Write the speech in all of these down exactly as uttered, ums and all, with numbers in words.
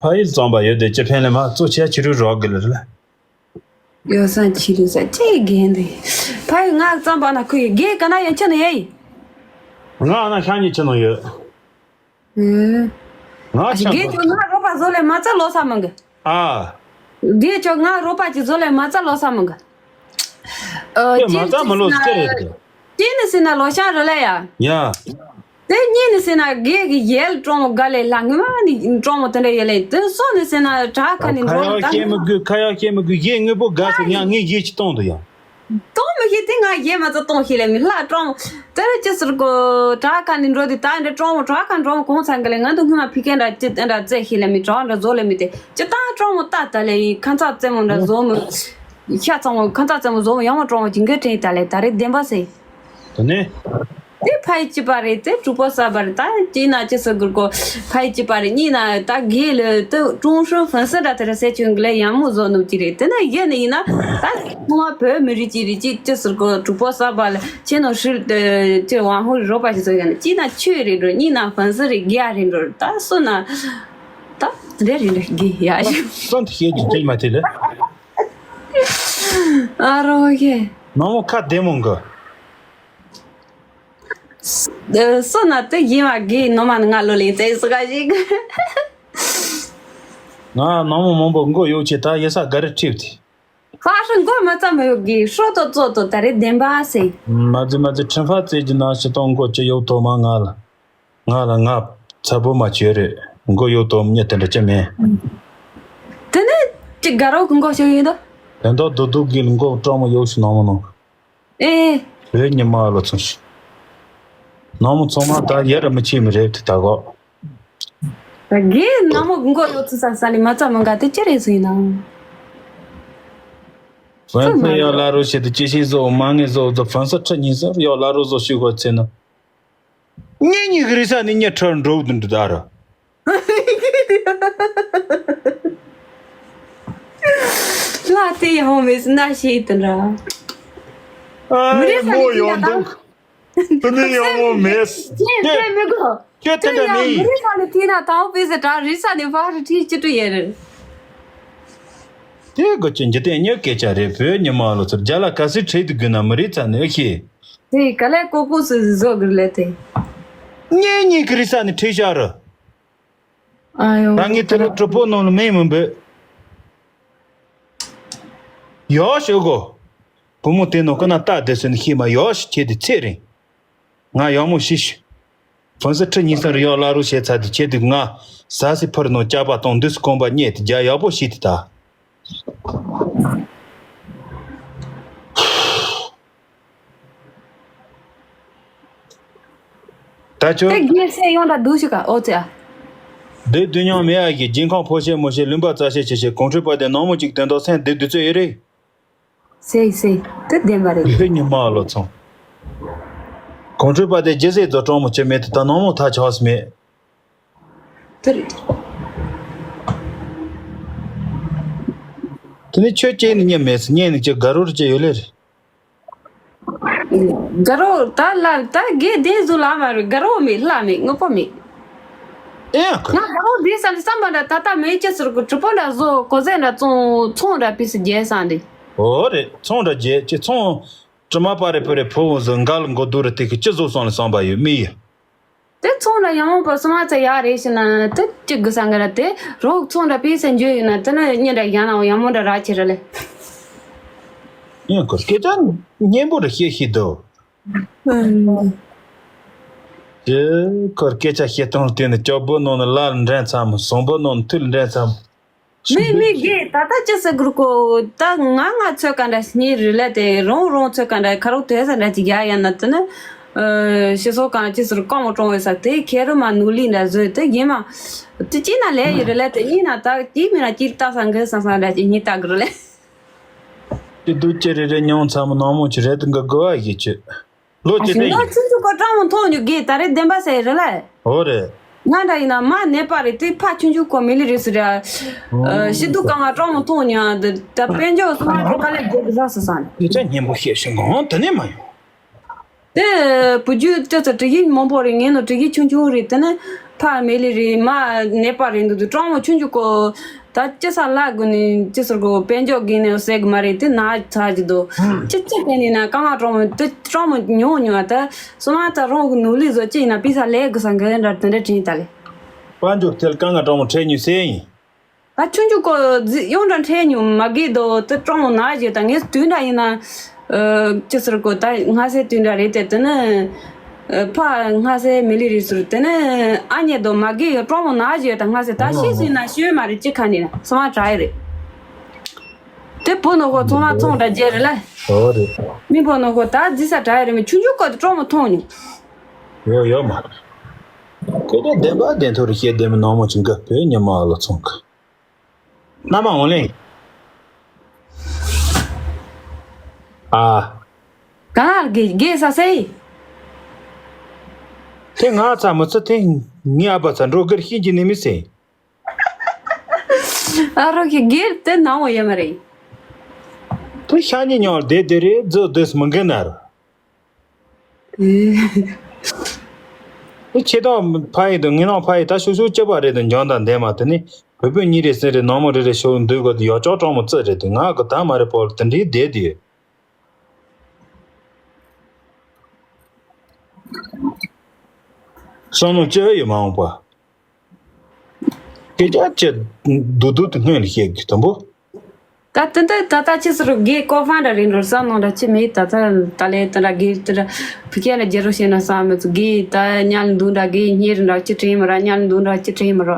ཕ་ཡུལ་རྩོམ་པ་ཡོད་དེ་ཅི་ཕན་ལས་མ་གཙོ་ཆེ་ཕྱི་རུ་རོགས་གི་ལ་རེད། ཡོ་སང་ཕྱི་རུ་ས་ཅི་རྒན་དེ། ཕ་ཡུལ་ང་རྩོམ་པ་ན་ཁུ་ཡི་རྒན་ག་ན་ཡན་ཆད་ན་ཡ་ཡི། ང་ན་ཤང་ཉི་ཆི་ནང་ཡོད། ཨེ། ང་ཨ་ཤང་རྒན་ཁྱོད་ང་རོགས་པ་བཟོ་ལས་མ་རྩ་ལོ་ས་མང་གི། ཨ། རྒན་ཁྱོད་ང་རོགས་པ་ཅིག་བཟོ་ལས་མ་རྩ་ལོ་ས་མང་གི། ཨ་ཀྱེ་མ་རྩ་མི་ལོ་སྐྱེ་རེད་དེ། ཀྱེ་ནི་སྲིད་ན་ལོ་ཤང་རེད་ལ་ཡ། ཡ། དེ་གཉིས་ནི་ཟེར་ན་རྒན་གྱི་ཡལ་སྤྲང་མོ་ག་ལས་ལྷག་ངོ་མ་ནི་སྤྲང་མོ་དེ་འདྲ་ཡོད་ལེ། དེ་སོ་ནི་ཟེར་ན་དྲག་ཁ་ནི་ཁ་འགྲོ་ཡག་ད་སྐྱེ་མི་དགོས། ཁ་ཡག་སྐྱེ་མི་དགོས། གཞས་དངོས་པོ་དགའ་སོང་། ཡང་ངས་གཞས་ཅིག་གཏོང་དུ་ཡང་གཏོང་མི་ཤེས། དེ་ང་གཞས་མ་ཚོ་གཏོང་ཤེས་ལེ་མི་ལྷག་སྤྲང་མོ་དེ་ར་ཅི་ཟེར་གོ། དྲག་ཁ་ནི་འགྲོ་དེ་ད་འདྲ་སྤྲང་མོ་དྲག་ཁ་འགྲོ་མོ་གོང་ཚང་གི་ལེ། ང་དུ་སྔོན་མ་ཕི་ཀན་འདྲ་ཅི་འདྲ་རྩེ་ཤེས་ལེ་མི་དྲག་འདྲ་བཟོ་ལེ་མི་དེ་ཅི་ད་སྤྲང་མོ་ད་ད་ལེ་ཡི་ཁ་མཚར་རྩེ་མོ་འདྲ་བཟོ་མི་ཤ་ཚང་མོ་ཁ་མཚར་རྩེ་མོ་བཟོ་མོ་ཡང་མོ་སྤྲང་མོ་ཅི་འགའ་དྲན་ད་ལེ་ད་རེ་བདེན་པ་ཟེར། དེ་ནས། དེ་ཕ་ཡི་གཅིག་པ་རེད། དེ་གྲོགས་པོ་གསར་པ་རེད། ད་གཅིག་ན་ཅི་ཟེར་དགོས་གོ། ཕ་ཡི་གཅིག་པ་རེད། གཉིས་ན་ད་རྒན་ལ་དེ་ཀྲུང་ཧྲུའུ་ཧྥན་སི་འདྲ་དེ་ར་སེ་ཆུང་གི་ལ་ཡང་མོ་བཟོ་ནུབ་ཀྱི་རེད། དེ་ན་ཡེ་ནི་ཡིན་ན་ད་ཁོང་བ་བོད་མི་རིགས་ཀྱི་རིགས་གཅིག་ཅི་ཟེར་གོ། གྲོགས་པོ་གསར་པ་ལ་ཁྱེད་ནང་ཧྲིལ་དེ་ཅི་ཝང་ཧུ་རོགས་པ་ཞིག་བཟོ་ཡ་ན་གཅིག་ན་ཆོས་རེད་འགྲོ། གཉིས་ན་ཧྥན་སི་རེད། རྒྱ་རེད་འགྲོ། ད་སུ་ན་ད་འདྲེ་རེད་འགྲོ་རྒན་ཡ་ཞིག་སོན་དེ་ཤེས་ཀྱི་དེ་མ་དེ་ལ། ཨ་རོ་ཡེ། ནང་མོ་ཁ་བདེ་མོ་གི། སོ་ན་དེ་ཡིན་བ་གི་ནོ་མ་ནི་ང་ལོ་ལིན་ཙེ་སི་ག་ཞིག་ང་ནང་མོ་མང་པོ་མགོ་གཡོག་ཆེ་ད་ཡེ་ས་ག་རེ་ཁྲིབ་དེ། ཧ་ཧྲི་མགོ་མ་ཙམ་མ་ཡོད་གི་ཧྲོ་ཏོ་ཙོ་ཏོ་ད་རེ་བདེན་པ་སེ། མ་ཛི་མ་ཛི་ཁྲིམ་ཧྥ་ཙེ་གི་ནང་ཞི་ཏོང་མགོ་ཅི་ཡོད་དོ་མ་ང་ལ། ང་ལ་ང་ཚ་པོ་མ་བྱོས་རེད། མགོ་གཡོག་དོ་མྱི་དེ་འདྲ་ཅི་མེད། དེ་ནས་ཅི་དགའ་རོགས་གི་མགོ་ཤོག་ཡིན་དོ། དེ་འདོག་རྡོ་རྡོ་གི་མགོ་སྤྲང་མོ་གཡོག་ཤི་ནང་མོ་ནང་། ཨེ། བོད་ཉི་མ་ལོ་ཚོང་ཞིག་ནང་མོ་ཚང་མ་ད་ཡར་མི་ཆེ་མི་རེད་དེ་ད་གོ། ད་གིན་ནང་མོ་མགོ་གཡོག་ཚུལ་ས་ས་ལི་མ་ཙམ་མ་འགའ་དེ་ཅི་རེད་ཟིན་ན། ཝན་ཕེ་ཡོ་ལ་རུ་ཞེ་དུ་ཅི་ཞིག་བཟོ་མ་ངེས་བཟོ་བཟོ་ཧྥན་སི་ཁྲི་ཉིན་སར་ཡོ་ལ་རུ་བཟོ་ཞུ་དགོས་ཚེ་ན། ངེད་གཉིས་ཀྱི་རེས་གཟའ་ནས་ཉལ་ཁྲིར་འགྲོ་འདུག་འདྲི་ད་ར། ལ་དེ་ཡང་མེད་ན་ཤེས་དུ་འདྲ། ཨ་མི་རེས་གཟའ་མོ་ནས་ཡོང་ཡང་འདུག་དེ་ནས་ཡང་མོ་མེད། ཁྱེད་ཁྱེད་ཁྱེད་མི་དགོས། ཁྱེད་དེ་དེ་འདྲ་ཡང་མི་མི་རེས་གཟའ་ནས་དེ་ན་དང་པོ་ཟེར་གྲ་རེས་གཟའ་ནས་བར་ཁྲི་བཅུ་དྲུག་ཡོད་རེད། དེ་དགོས་ཀྱི་འཇིག་རྟེན་གཉིས་སྐད་ཆ་རེད། བོད་ཉི་མ་ལོ་ཚོར་རྒྱ་ལ་ག་སྲིད་ཁྲིད་དུ་དགོས་ན་མི་རེས་གཟའ་ནས་ཨེ་ཤེས། དེ་ག་ལས་ཀོ་ཀོ་སི་བཟོ་དགོས་ལས་དེ། ངེད་གཉིས་ཀྱི་རེས་གཟའ་ནས་ཁྲིད་བཞག་ར། ཨ་ཡོ། ད་ངས་དེ་ལ་གྲོགས་པོ་ནང་ལ་མིང་མི་འབོད། ཡོ་ཞོ་གོ། བུ་མོ་དེ་ནང་ཀུན་ན་ལྟ་བསྡད་ཟེར་ནས་ཤེས་མ་ཡོ་ཞིག་ཁྱེད་དེ་ཚེ་རིང་། ང་ཡག་མོ་ཤི་ཤི། ཧྥན་སི་ཁྲི་ཉིན་སར་ཡོ་ལ་རུ་བྱས་ཚར་དུས་ཁྱེད་དེ་ང་ཟ་སི་ཕུར་ནང་སྐྱག་པ་དང་འདུས་སུ་གོམ་པ་རྙེད་དེ་རྒྱ་ཡག་པོ་ཤི་དེ་ད། ད་ཁྱོད། དེ་རྒྱལ་སྲས་ཡོང་འདྲ་འདུག་ཞིག་ག་ཨོ་ཙེ་ཨ། སྡེ་བདུན་མཉམ་མེད་ཨ་གི་རྒྱལ་ཁམས་ཕོ་བཤད་མོ་བཤད་ལུང་པ་རྩ་བཤད་ཆེ་བཤད་གོང་ཁྲོས་པ་དེ་ནང་མོ་གཅིག་དོན་དག་སེམས་སྡེ་བདུན་ཚོད་ཡོད་རེད། སེ་སེ་དེ་བདེན་པ་རེད། ཡོད་ཉི་མ་ལོ་ཚང་། གོང་ཁྲོས་པ་དེ་རྒྱལ་སྲས་རྫོགས་གྲོང་མོ་ཆེ་མེད་དེ་ད་ནང་མོ་ཐ་ཆགས་སུ་མེད། དེ་རེད། དེ་ནི་ཁྱོད་སྐྱེས་ནི་ཉེ་མེད་སི་ཉེ་ནི་ཁྱོད་དགའ་རོགས་ཀྱི་ཡོད་ལེ་རེད། དགའ་རོགས་ད་ལ་ད་དགེ་སྡིག་བཟོ་ལ་མ་རེད། དགའ་རོགས་མེད་ལྷ་མེད་དངོས་པོ་མེད། ཨེ་ཡང་ཁ། ང་དགའ་རོགས་འདི་བསམ་བསམ་པ་འདྲ་ད་ལྟ་མེད་ཅི་ཟེར་གི་གྲུ་པོ་འདྲ་བཟོ་གོ་ཟས་འདྲ་བཙོང་ཚོང་འདྲ་ཕི་སི་རྒྱལ་སང་འདི། ཨོ་རེད། ཚོང་འདྲ་རྒྱལ་ཅི་ཚོང་། དྲི་མ་པ་རེ་ཕུ་རེ་ཕུ་བོ་ཟིག་འགའ་ལ་མགོ་རྡོ་རུ་དེ་གི་ཅི་བཟོ་སོང་ལ་བསམ་པ་ཡོད་མི་ཡི། དེ་ཚོང་ལ་ཡང་མང་པོ་སོང་ང་ཚེ་ཡག་རེད་ཤི་ན་དེ་གཅིག་དགོས་ས་འགའ་ར་དེ་རོགས་ཚོང་འདྲ་པི་སེ་འཇོ་ཡོད་ན་དེ་ན་སྙིང་འདྲ་ཡང་ན་ཡང་མོ་འདྲ་ར་ཆེ་ར་ལེ། ཡང་ཁོ་སྐད་ཆ་སྙན་པོ་ར་བཤད་ཤི་འདུག་ཅི་ཁོ་སྐད་ཆ་བཤད་སྟངས་དེ་ནི་ཅོག་པོ་ནང་ནས་ལ་འདྲེན་ཚ་མོ་ཟངས་པོ་ནང་ནས་ཐུལ་འདྲེན་ཚ་མོ། མི་མི་དགེ་ད་ལྟ་ཅི་ཟེར་དགོས་གོ། ད་ང་ང་ཚོད་ག་འདྲ་སྙིང་རུས་ལས་དེ་རོང་རོང་ཚོད་ག་འདྲ་ཁ་རོག་དོད་ས་འདྲ་ཅིག་ཡ་ཡ་ན་དེ་ནི། ཨ་ཤི་སོ་གང་ཅི་ཟེར་ཀོང་མོ་ཀྲོང་བའི་ས་དེ་ཁེ་རུ་མ་ནུ་ལི་འདྲ་བཟོས་དེ་ཡིན་མ། དེ་ཅི་ན་ལས་ཡི་རུ་ལས་དེ་ཡིན་ན་ད་ཅི་མིན་ན་ཅི་ལྟ་ས་འགི་ས་ས་འདྲ་ཅིག་སྙིང་ལྟ་གི་རུ་ལས། ཅི་སྡུག་ཅི་རེ་རེ་མྱོང་ཚ་མོ་ནང་མོ་ཅི་རེད་འགི་དགོས་བ་ཡི་ཅི། ལོ་ཅི་ལོ་ཆུང་ཆུང་ཁོ་ཀྲང་མོ་མཐོང་ཉུ་གི་ད་རེ་བདེན་པ་ཟེར་རེ་ལ། ཨོ་རེད། ང་འདྲ་ཡིན་ན་མ་ནད་པ་རེད་དེ་ཕ་ཆུང་ཆུང་ཁོ་མི་ལི་རེད་ཟེར་ར། ཤི་དུ་གང་ང་ཀྲང་མོ་མཐོང་ཉུ་ད་དཔལ་འབྱོར་སོང་ང་ཁ་ལས་སྒོ་གི་ཟ་ཟ་ས་ནི། སྐད་ཆ་སྙན་པོ་བཤད་ཤིང་གང་དེ་ནས་མ་ཡོང་། དེ་བུ་རྒྱུད་ལྟོས་ཚོ་དྲི་གི་མང་པོ་རེད། ངས་ནོ་དྲི་གི་ཆུང་ཆུང་རེད། དེ་ནི་ཕ་མེ་ལི་རེད། མ་ནད་པ་རེད་འདུག་དུས་སྤྲང་མོ་ཆུང་ཆུང་ཀོ་ད་ཅི་ས་ལ་དགོས་ནི་ཅི་ཟེར་གོ་དཔལ་འབྱོར་གི་ནས་ཟེར་གི་མ་རེད། དེ་ན་ཚ་གི་འདུག་ཅི་ཅི་དེ་ནི་ན་གང་ལ་སྤྲང་མོ་དེ་སྤྲང་མོ་ཉུང་ཉུང་ད་སོ་མ་ད་རང་གི་ནུ་ལི་བཟོ་ཅི་ཡིན་ན་པི་ས་ལས་དགོས་ས་འགན་འདྲ་དེ་འདྲ་དྲན་ད་ལེ། དཔལ་འབྱོར་ཐལ་གང་ང་སྤྲང་མོ་ཁྲེལ་ཉུང་སེ་ཡིན། ད་ཆུང་ཆུང་ཀོ་ཡོང་འདྲ་འཕྲད་མྱོང་མ་གི་དོ་དེ་སྤྲང་མོ་ན་ཞེ་ད་ངས་དུས་འདྲ་ཡིན་ན། ཅི་ཟེར་གོ་ད་སྔ་སེ་དུས་འདྲ་རེད་དེ་དེ་ནི། ཕ་སྔ་སེ་མི་ལི་རི་ཟུར་དེ་ནི་ཨ་མྱེས་དོ་མ་གི་སྤྲང་མོ་ན་ཞེ་ད་སྔ་སེ་ད་ཤི་སྲིད་ན་ཤོད་མ་རེད་ཅི་ཁ་ནི་ན་སོ་མ་དྲ་ཡི་རེད། དེ་བུ་ནོ་ཁོ་ཚོང་ལ་ཚོང་འདྲ་རྒྱལ་རེད་ལ། ཨོ་རེད། མི་བུ་ནོ་ཁོ་ད་རྫི་ས་དྲ་ཡི་རེད། མི་ཆུང་ཆུང་ཀོ་དེ་སྤྲང་མོ་མཐོང་མྱོང་། ཡོད་ཡོད་མ་རེད། སྐད་ཆ་བདེན་པ་བདེན་ཐོག་རེ་བཤད་བདེན་མི་ནང་མོ་ཅིག་གི་བོད་ཉི་མ་ལ་ཚོང་གི། མནའ་མ་འོང་ལེ། ཨ། གང་ལ་དགེ་དགེ་ས་སེ། དེ་ང་ཚ་མི་ཚ་དེ་ངའི་ཨ་ཕ་ཚ་འགྲོ་གར་ཤེས་ཀྱི་ནི་མི་སེ། ཨ་རོ་ཁྱི་དགེ་དེ་ནང་འོ་ཡ་མ་རེད། དེ་ཤ་ཉེ་ཉོག་བསྡད་དེ་རེད་རྫོ་དེས་མི་འགན་ན་ར། ཨེ། ཁྱེད་དང་ཕ་ཡི་དང་ངེད་ནང་ཕ་ཡི་ད་ཤུག་ཤུག་སྐྱོ་བ་རེད་དང་འཇོན་དང་ལྡན་མ་དེ་ནི་བུ་བུ་གཉིས་རེད་ཟེར་རེད། ནང་མོ་རེ་རེ་ཤོར་འདུག་གོ་དེ་ཡོ་ཅོག་གྲོགས་མོ་རྩི་རེད་དེ་ང་གི་ད་མ་རེད་པོ་དེ་འདྲའི་བསྡད་དེ། བསམ་བློ་སྐྱེ་ཡོད་མ་འོངས་པ། སྐད་ཆ་ཅི་སྡུག་སྡུག་ཏུ་སྔོན་ལ་བཤད་དགོས་དང་པོ། ད་ཏན་ཏན་ད་ལྟ་ཅི་ཟེར་རོ་དགེ་ཀོ་ཧྥང་འདྲ་རིང་རོ་བསམ་ནང་འདྲ་ཅི་མེད། ད་ད་ད་ལས་ད་འདྲ་དགེ་ད་འདྲ་བུ་ཁྱེད་ལ་རྒྱལ་རོ་བཤད་ན་བསམ་མི་ཚུགས། དགེ་ད་ཉལ་འདུག་འདྲ་དགེ་ཉེ་རིང་འདྲ་ཅི་དྲན་མི་ར་ཉལ་འདུག་འདྲ་ཅི་དྲན་མི་ར།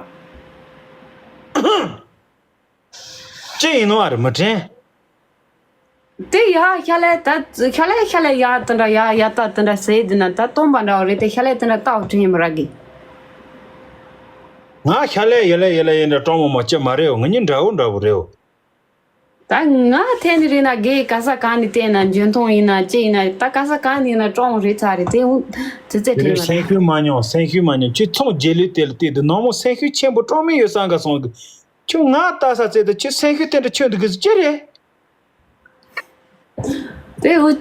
ཅི་ཡིན་ནོ་ཨ་རེ་མི་དྲན། དེ་ཡ་ཤ་ལས་ད་ཤ་ལས་ཤ་ལས་ཡ་དེ་འདྲ་ཡ་ཡ་ད་དེ་འདྲ་ཟེར་དེ་ན་ད་སྟོན་པ་འདྲ་བོ་རེད་དེ་ཤ་ལས་དེ་འདྲ་ལྟ་བ་དྲན་མི་ར་གི། ང་ཤ་ལས་ཡ་ལས་ཡ་ལས་ཡིན་འདྲ་སྤྲང་མོ་མ་ཅི་མ་རེད་འོ། ང་གཉིས་འདྲ་བོ་འདྲ་བོ་རེད་འོ། ད་ང་ཐད་ནི་རེད་ན་དགེ་ག་ས་གང་ནས་བལྟས་ན་འཇོན་ཐང་ཡིན་ན་ཅི་ཡིན་ན་ད་ག་ས་གང་ནས་ཡིན་ན་སྤྲང་བོ་རེད་ཚ་རེད་དེ་འུ་ཙི་ཙི་དེ་དྲན་རེད་མ་རེད། སེམས་ཤུགས་མ་ཉུང་སེམས་ཤུགས་མ་ཉུང་ཁྱོད་ཚོང་རྒྱལ་ལུས་དེ་ལ་བལྟས་དུས་ནང་མོ་སེམས་ཤུགས་ཆེན་པོ་སྤྲང་མི་ཡོད་སང་ག་སོང་གི། ཁྱོད་ང་ལྟ་ས་བཙལ་དུ་ཁྱོད་སེམས་ཤུགས་དེ་འདྲ་ཁྱོད་འདུག་གི་ཅི་རེད། དེ་འུ།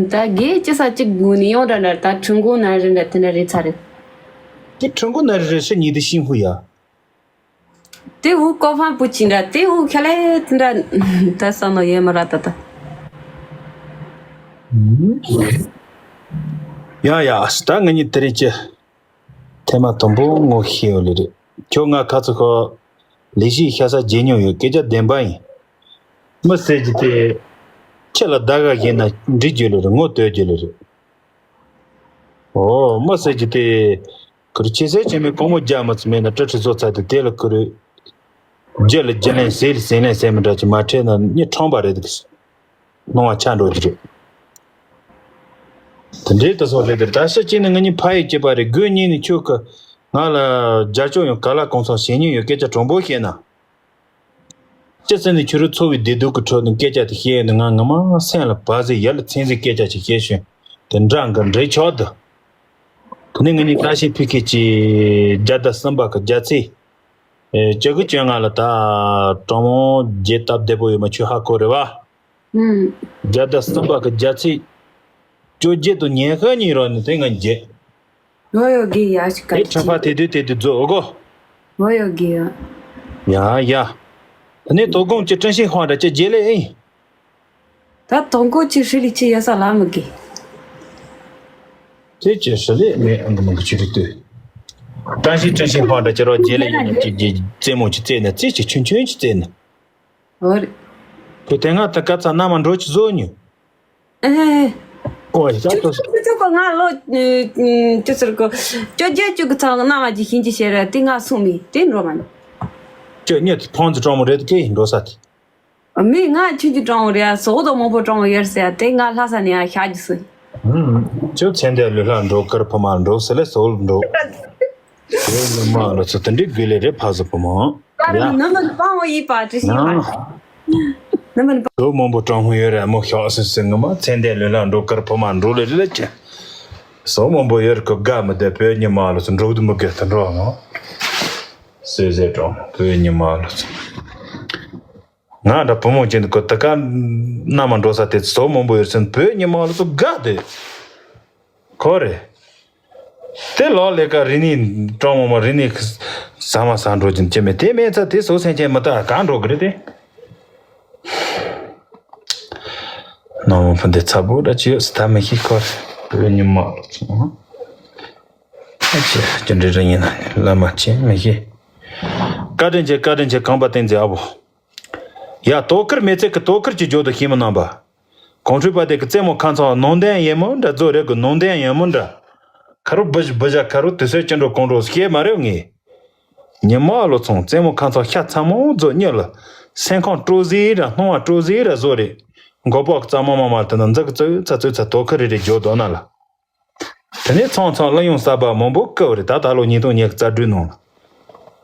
ད་དགེ་ཅི་ས་གཅིག་དགོས་ནི་ཡོང་འདྲ་འདྲ་ད་ཁྲུང་གོ་ན་རེ་འདྲ་དེ་འདྲ་རེད་ཚ་རེད། དེ་ཁྲུང་གོ་ན་རེ་རེ་ཤི་ཉི་དེ་ཤིང་ཧུ་ཡ། དེ་འུ་ཀོ་ཧྥང་པུ་ཅི་འདྲ་དེ་འུ་ཁ་ལེ་དེ་འདྲ་ད་ས་ནོ་ཡེ་མ་ར་ད་ད། ཡ་ཡ་ད་ང་གཉིས་དེ་རིང་ཅི། ཐེངས་མ་དང་པོ་ངོ་ཤེས་ཡོད་ལེ་རེད། ཁྱོད་ང་ཁ་ཚ་ཁོ། ལས་གཞི་ཤ་ས་བརྗེད་མྱོང་ཡོད་སྐད་ཆ་བདེན་པ་ཡིན། མི་ཟེར་གྱི་དེ། ཁྱེད་ལ་ཟླ་ག་བཞིན་ན་འདྲི་རྒྱུ་ལེ་རེད་ངོ་བསྟོད་རྒྱུ་ལེ་རེད། ཨོ་མི་ཟེར་གྱི་དེ། ཁུར་ཆེ་སེ་ཆེ་མེད་གོང་མོ་རྒྱ་མི་ཚོ་མེད་ན་སྤྲི་ཁྲི་བཟོ་ཚར་དུས་དེ་ལ་ཁུར། རྒྱུ་ལ་རྒྱུ་ལན་ཟས་ལ་ཟས་ལན་ཟས་མི་འདྲ་ཅིག་མ་འཕྲད་ན་གཉིད་ཁྲང་པ་རེད་འདུག་སྣང་བ་ཆགས་འགྲོ་གི་རེད། དེ་འདྲའི་དུ་སོགས་རེད་དེ་ད་ཤི་གཅིག་ནི་ང་གཉིས་ཕ་ཡི་སྐྱེས་པ་རེད། དགུ་གཉིས་ནི་ཁྱོད་ཀྱི་ང་ལ་རྒྱ་ཅོག་ཡང་ག་ལ་གང་སོང་ཞེ་སྙིང་ཡོད་སྐད་ཆ་དྲང་པོ་བཤད་ན། ཅི་ཟེར་ནས་ཁྱོད་རང་འཚོ་བའི་བདེ་སྡུག་གི་ཁྲོད་ནས་སྐད་ཆ་དེ་བཤད་ཡོད་ནི་ང་ངོ་མ་སེམས་ལ་བབས་ཟེར་ཡ་ལ་ཚན་ཟེར་སྐད་ཆ་ཅིག་བཤད་ཤོད་དེ་འདྲ་འགའ་འདྲེ་ཆོག་དུ། དེ་ནས་ང་གཉིས་ཀ་ཤི་ཕི་ཁེ་ཅི་རྒྱ་ཟླ་གསུམ་པ་གི་རྒྱ་ཚེས། ཨེ་བཅུ་དགུ་བཅོ་ལྔ་ལ་ད་གྲོང་རྒྱལ་སྟབས་བདེ་པོ་ཡོད་མ་ཁྱོད་ཧ་གོ་རེད་བ། ཨུམ། རྒྱ་ཟླ་གསུམ་པ་གི་རྒྱ་ཚེས། བཅོ་བརྒྱད་དང་ཉི་ཤུ་གཉིས་རོགས་ནི་དེ་ང་རྒྱལ། ངོ་ཡོད་གི་ཡ་ཞིག་ག་ཨེ་ཁྲི་ཕ་དེ་དུས་དེ་དུས་རྫོགས་འོ་གོ། ངོ་ཡོད་གི་ཡ། ཡ་ཡ། ད་ནི་དོ་དགོང་གི་ཀྲིན་ཤིང་ཧོང་འདྲ་ཅི་རྒྱལ་ལེ་ཨེ། ད་དང་པོ་ཅི་ཧྲི་ལི་ཅི་ཡ་ས་ལ་མི་དགེ། དེ་ཅི་ཧྲི་ལི་མེད་ཨང་གི་མང་གི་ཆུ་རི་ཏུ། ཀྲིན་ཤིང་ཀྲིན་ཤིང་ཧོང་འདྲ་ཅི་རོགས་རྒྱལ་ལེ་ཡིན་ན་ཅི་རྒྱལ་རྩེད་མོ་ཅི་རྩེད་ན་རྩེ་ཅི་ཆུན་ཆུན་ཅི་རྩེད་ན། ཨོ་རེད། ཁོས་དེ་སྔ་ད་ཀ་ཚ་མནའ་མ་འགྲོ་ཅི་བཟོ་མྱོང་། ཨེ། ཨོ་ཡ་ད་ཅོ་ཅོ་ཅོ་ང་ལོ་ཅོ་ཟེར་གོ་ཅོ་རྒྱལ་ཅོ་གི་ཚང་མནའ་མ་ཅི་ཤིན་ཅི་བཤད་ར་དེ་ང་སུ་མི་དེ་འགྲོ་མ་ནི། ཅོ་ཉེ་ཕོང་ཙི་གྲོང་མོ་རེད་ཀེ་འགྲོ་ས་དེ། མི་ང་ཆུང་ཆུང་གྲོང་མོ་རེད་ཟོག་དང་མང་པོ་གྲོང་མོ་ཡོད་ཟེར་དེ་ང་ལྷ་ས་ནས་ཡང་ཤག་རྒྱུ་སུ། ཅོ་ཚན་དེ་ལུས་ལྷ་འགྲོ་ཀར་ཕ་མ་འགྲོ་ཟེར་ལེ་ཟོག་འགྲོ། ཡོ་ཡོ་མ་ལོ་ཚོ་དེ་འདྲའི་དགོས་ལེ་རེ་ཕ་ཟོ་ཕ་མ། ད་རེ་ཡ། ནམ་མི་སྤང་བ་ཡིས་པ་ཅི་ཤེས་པ། ནམ་མི་སྤང་། ཟོག་མང་པོ་གྲོང་མོ་ཡོད་རེད་མོ་ཤོག་སེ་སེ་ངོ་མ་ཚན་དེ་ལུས་ལྷ་འགྲོ་ཀར་ཕ་མ་འགྲོ་ལེ་རེ་ལེ་ཅི། ཟོག་མང་པོ་ཡོད་རེད་ཀོ་དགའ་མི་བདེ་བོད་ཉི་མ་ལོ་ཚོ་འགྲོ་དུ་མི་དགོས་ད་འགྲོ་ངོ་། སོས་ཟེར་གྲོང་བོད་ཉི་མ་ལོ་ཚོ། ང་འདྲ་བུ་མོ་ཅན་དུ་གོ་ད་ག་མནའ་མ་འགྲོ་ས་དེ་ཚོ་མང་པོ་ཡོད་ཚན་བོད་ཉི་མ་ལོ་ཚོ་དགའ་དེ། ཁོ་རེད། དེ་ལོག་ལས་ཀ་རི་ནི་ཀྲོང་མོ་མོ་རི་ནི་ཟ་མ་ཟ་འགྲོ་གྱིན་ཅི་མེད་དེ་མེད་ཚ་དེ་སོ་སེང་ཆེན་མི་ལྟ་གང་འགྲོ་གི་རེད་དེ། ནང་མོ་ཕུ་འདི་ཚ་པོ་ར་ཅི་ཡོད་སི་ད་མི་ཤི་ཁོ་རེད་ཉི་མ་ལོ་ཚོང་ཨ་ཅི་ཅི་འདྲི་ར་ཡིན་ན་ལ་མ་ཅི་མི་ཤི། བཀའ་དྲིན་ཆེ་བཀའ་དྲིན་ཆེ་ཁང་པ་བསྟན་འཛིན་ཨ་བོ། ཡ་དོ་ཁུར་མེ་ཚེ་གི་དོ་ཁུར་གྱི་རྒྱུ་དུ་ཤེས་མི་རྣམ་པ། གོང་ཁྲོས་པ་དེ་གི་རྩེད་མོ་ཁ་ཚང་ནང་བསྟན་ཡིན་མོ་འདྲ་བཟོ་རེད་གི་ནང་བསྟན་ཡིན་མོ་འདྲ། ཁ་རུ་བུ་བུ་ཞག་ཁ་རུ་དུས་ཚོད་ཅི་འགྲོ་གོང་འགྲོ་སྐྱེས་མ་རེད་ངས། ཉི་མ་ལོ་ཚོང་རྩེད་མོ་ཁ་ཚང་ཤ་ཚ་མོ་བཟོ་གཉིད་ལ། སེམས་ཁོང་སྤྲོ་ཟིག་ར་སྣང་བ་སྤྲོ་ཟིག་ར་བཟོ་རེད། མགོ་པོ་གཙང་མ་མ་མ་དེ་ན་འཛག་ཙུག་ཚ་ཙུག་ཚ་དོ་ཁུར་རེ་རེ་རྒྱོ་དོ་ན་ལ། དེ་ནས་ཚང་ཚང་གླུ་དབྱངས་གསར་པ་མང་པོ་བཀོད་རེད་ད་ད་ལོ་ཉིས་སྟོང་ཉི་ཤུ་རྩ་དྲུག་ནང་ལ།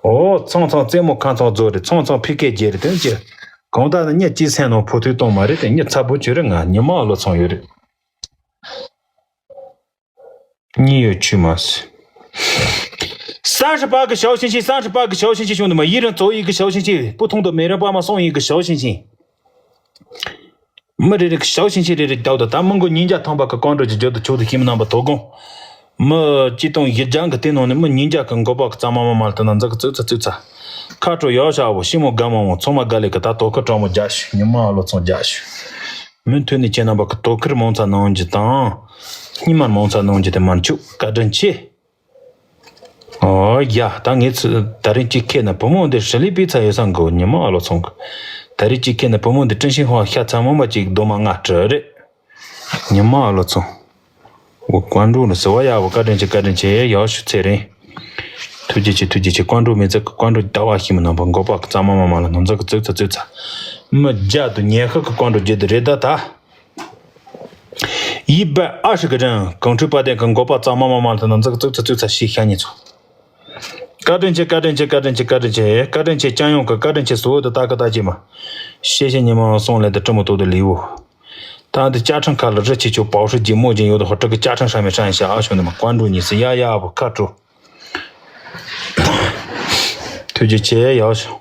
ཨོ་ཚང་ཚང་རྩེད་མོ་ཁ་ཚང་རྫོགས་རེད་ཚང་ཚང་ཕི་ཀེ་རྒྱལ་རེད་དོན་ཅི། གང་ལྟར་ན་ཉི་གཅིག་སེམས་ནང་ཕོ་ཐུག་གཏོང་མ་རེད་དེ་ཉི་ཚ་པོ་བྱོས་རེད་ང་ཉི་མ་ཨ་ལོ་ཚང་ཡོད་རེད། གཉིས་ཡོད་ཆུ་མ་སི། སང་ཧྲི་པ་གི་ཞའོ་ཤིན་ཤིན་སང་ཧྲི་པ་གི་ཞའོ་ཤིན་ཤིན་བྱུང་དུ་མ་ཡི་རང་ཙོ་ཡི་གི་ཞའོ་ཤིན་ཤིན་པུ་ཐུང་དུ་མེ་རང་པ་མ་སོང་ཡི་གི་ཞའོ་ཤིན་ཤིན། མི་རེ་རེ་གི་ཞའོ་ཤིན་ཤིན་རེ་རེ་རྒྱག་དུ་ད་མི་མགོ་ཉིན་རྒྱ་ཐང་པ་གི་ཀོང་འགྲོ་གི་རྒྱུ་དུ་ཆོག་ཏུ་ཁྱིམ་རྣམ་པ་དོ་དགོང་། མི་སྤྱི་སྟོང་ཡི་རྒྱང་གི་སྟེང་ནང་ནས་མི་ཉིན་རྒྱ་གི་མགོ་པ་གི་གཙང་མ་མ་མ་ལ་དུ་ན་འཛག་གི་ཙུག་ཚ་ཙུག་ཚ། ཁ་དྲོ་ཡག་ཤ་བོ་ཤི་མོ་དགའ་མ་མོ་ཚང་མ་དགའ་ལེ་གི་ད་དོ་ཁུར་གྲོགས་མོ་རྒྱ་ཤུ་ཉི་མ་ཨ་ལོ་ཚང་རྒྱ་ཤུ། མུ་མཐུད་ནས་ཁྱེད་རྣམ་པ་གི་དོ་ཁུར་མང་ཙམ་གནང་རྒྱུ་དང་། སྙིང་མར་མང་ཙམ་གནང་རྒྱུ་དེ་མར་འཆུག་བཀའ་དྲིན་ཆེ། ཨོ་ཡ་ད་ངས་ཚུ་ད་རིང་གཅིག་ཁེ་ན་བུ་མོ་འདི་ཧྲི་ལི་པི་ཚ་ཡོད་སང་གོ་ཉི་མ་ཨ་ལོ་ཚང་གི། ད་རིང་གཅིག་ཁེ་ན་བུ་མོ་འདི་ཀྲིན་ཤིང་ཧོ་ཤ་ཚ་མོ་མ་གཅིག་རྡོ་མ་ལྔ་སྤྲི་རེད། ཉི་མ་ཨ་ལོ་ཚང་། འོ་ཀོན་ཀྲུའུ་ནི་ཟེར་བ་ཡག་པོ་བཀའ་དྲིན་ཆེ་བཀའ་དྲིན་ཆེ་ཡག་ཤུ་ཚེ་རིང་། ཐུགས་རྗེ་ཆེ་ཐུགས་རྗེ་ཆེ་ཀོན་ཀྲུའུ་མི་ཚེ་གི་ཀོན་ཀྲུའུ་ཟླ་བ་ཤི་མི་ནང་པ་མགོ་པ་གི་གཙང་མ་མ་མ་ལ་ནང་ཚག་གི་ཙུག་ཚ་ཙུག་ཚ། མི་རྒྱ་དུ་ཉལ་ཤག་གི་ཀོན་ཀྲུའུ་རྒྱུ་དུ་རེད་ད་ད། ཡིད་པ་ཨ་ཧྲི་གི་རང་གང་འཁྲུལ་པ་དེ་གི་མགོ་པ་གཙང་མ་མ་མ་ལ་ནང་ཚག་གི་ཙུག་ཚ་ཙུག་ཚ་ཤི་ཤ་ཉེ་ཚོ། བཀའ་དྲིན་ཆེ་བཀའ་དྲིན་ཆེ་བཀའ་དྲིན་ཆེ་བཀའ་དྲིན་ཆེ་བཀའ་དྲིན་ཆེ་ཅང་ཡོང་གི་བཀའ་དྲིན་ཆེ་ཟོ་དུ་ད་གི་ད་ཅི་མ། ཤེས་ཤེས་ཉི་མ་སོང་ལས་དུ་ཀྲི་མོ་ཏོ་དུ་ལི་བོ། ད་འདི་ཅ་ཁྲང་ཁ་ལ་རི་ཆེ་ཆོ་པའོ་ཧྲི་རྗེ་མོ་རྗེ་ཡོད་དོ་ཧོ་ཀྲི་གི་ཅ་ཁྲང་ཧྲ་མེ་ཧྲ་ཡིན་ཤ་ཨ་ཤོ་ནི་མ་ཀོན་ཀྲུའུ་ཉི་སི་ཡ་ཡ་བོ་ཁ་ཀྲུ། ཐུགས་རྗེ་ཆེ་ཡག་ཤོ།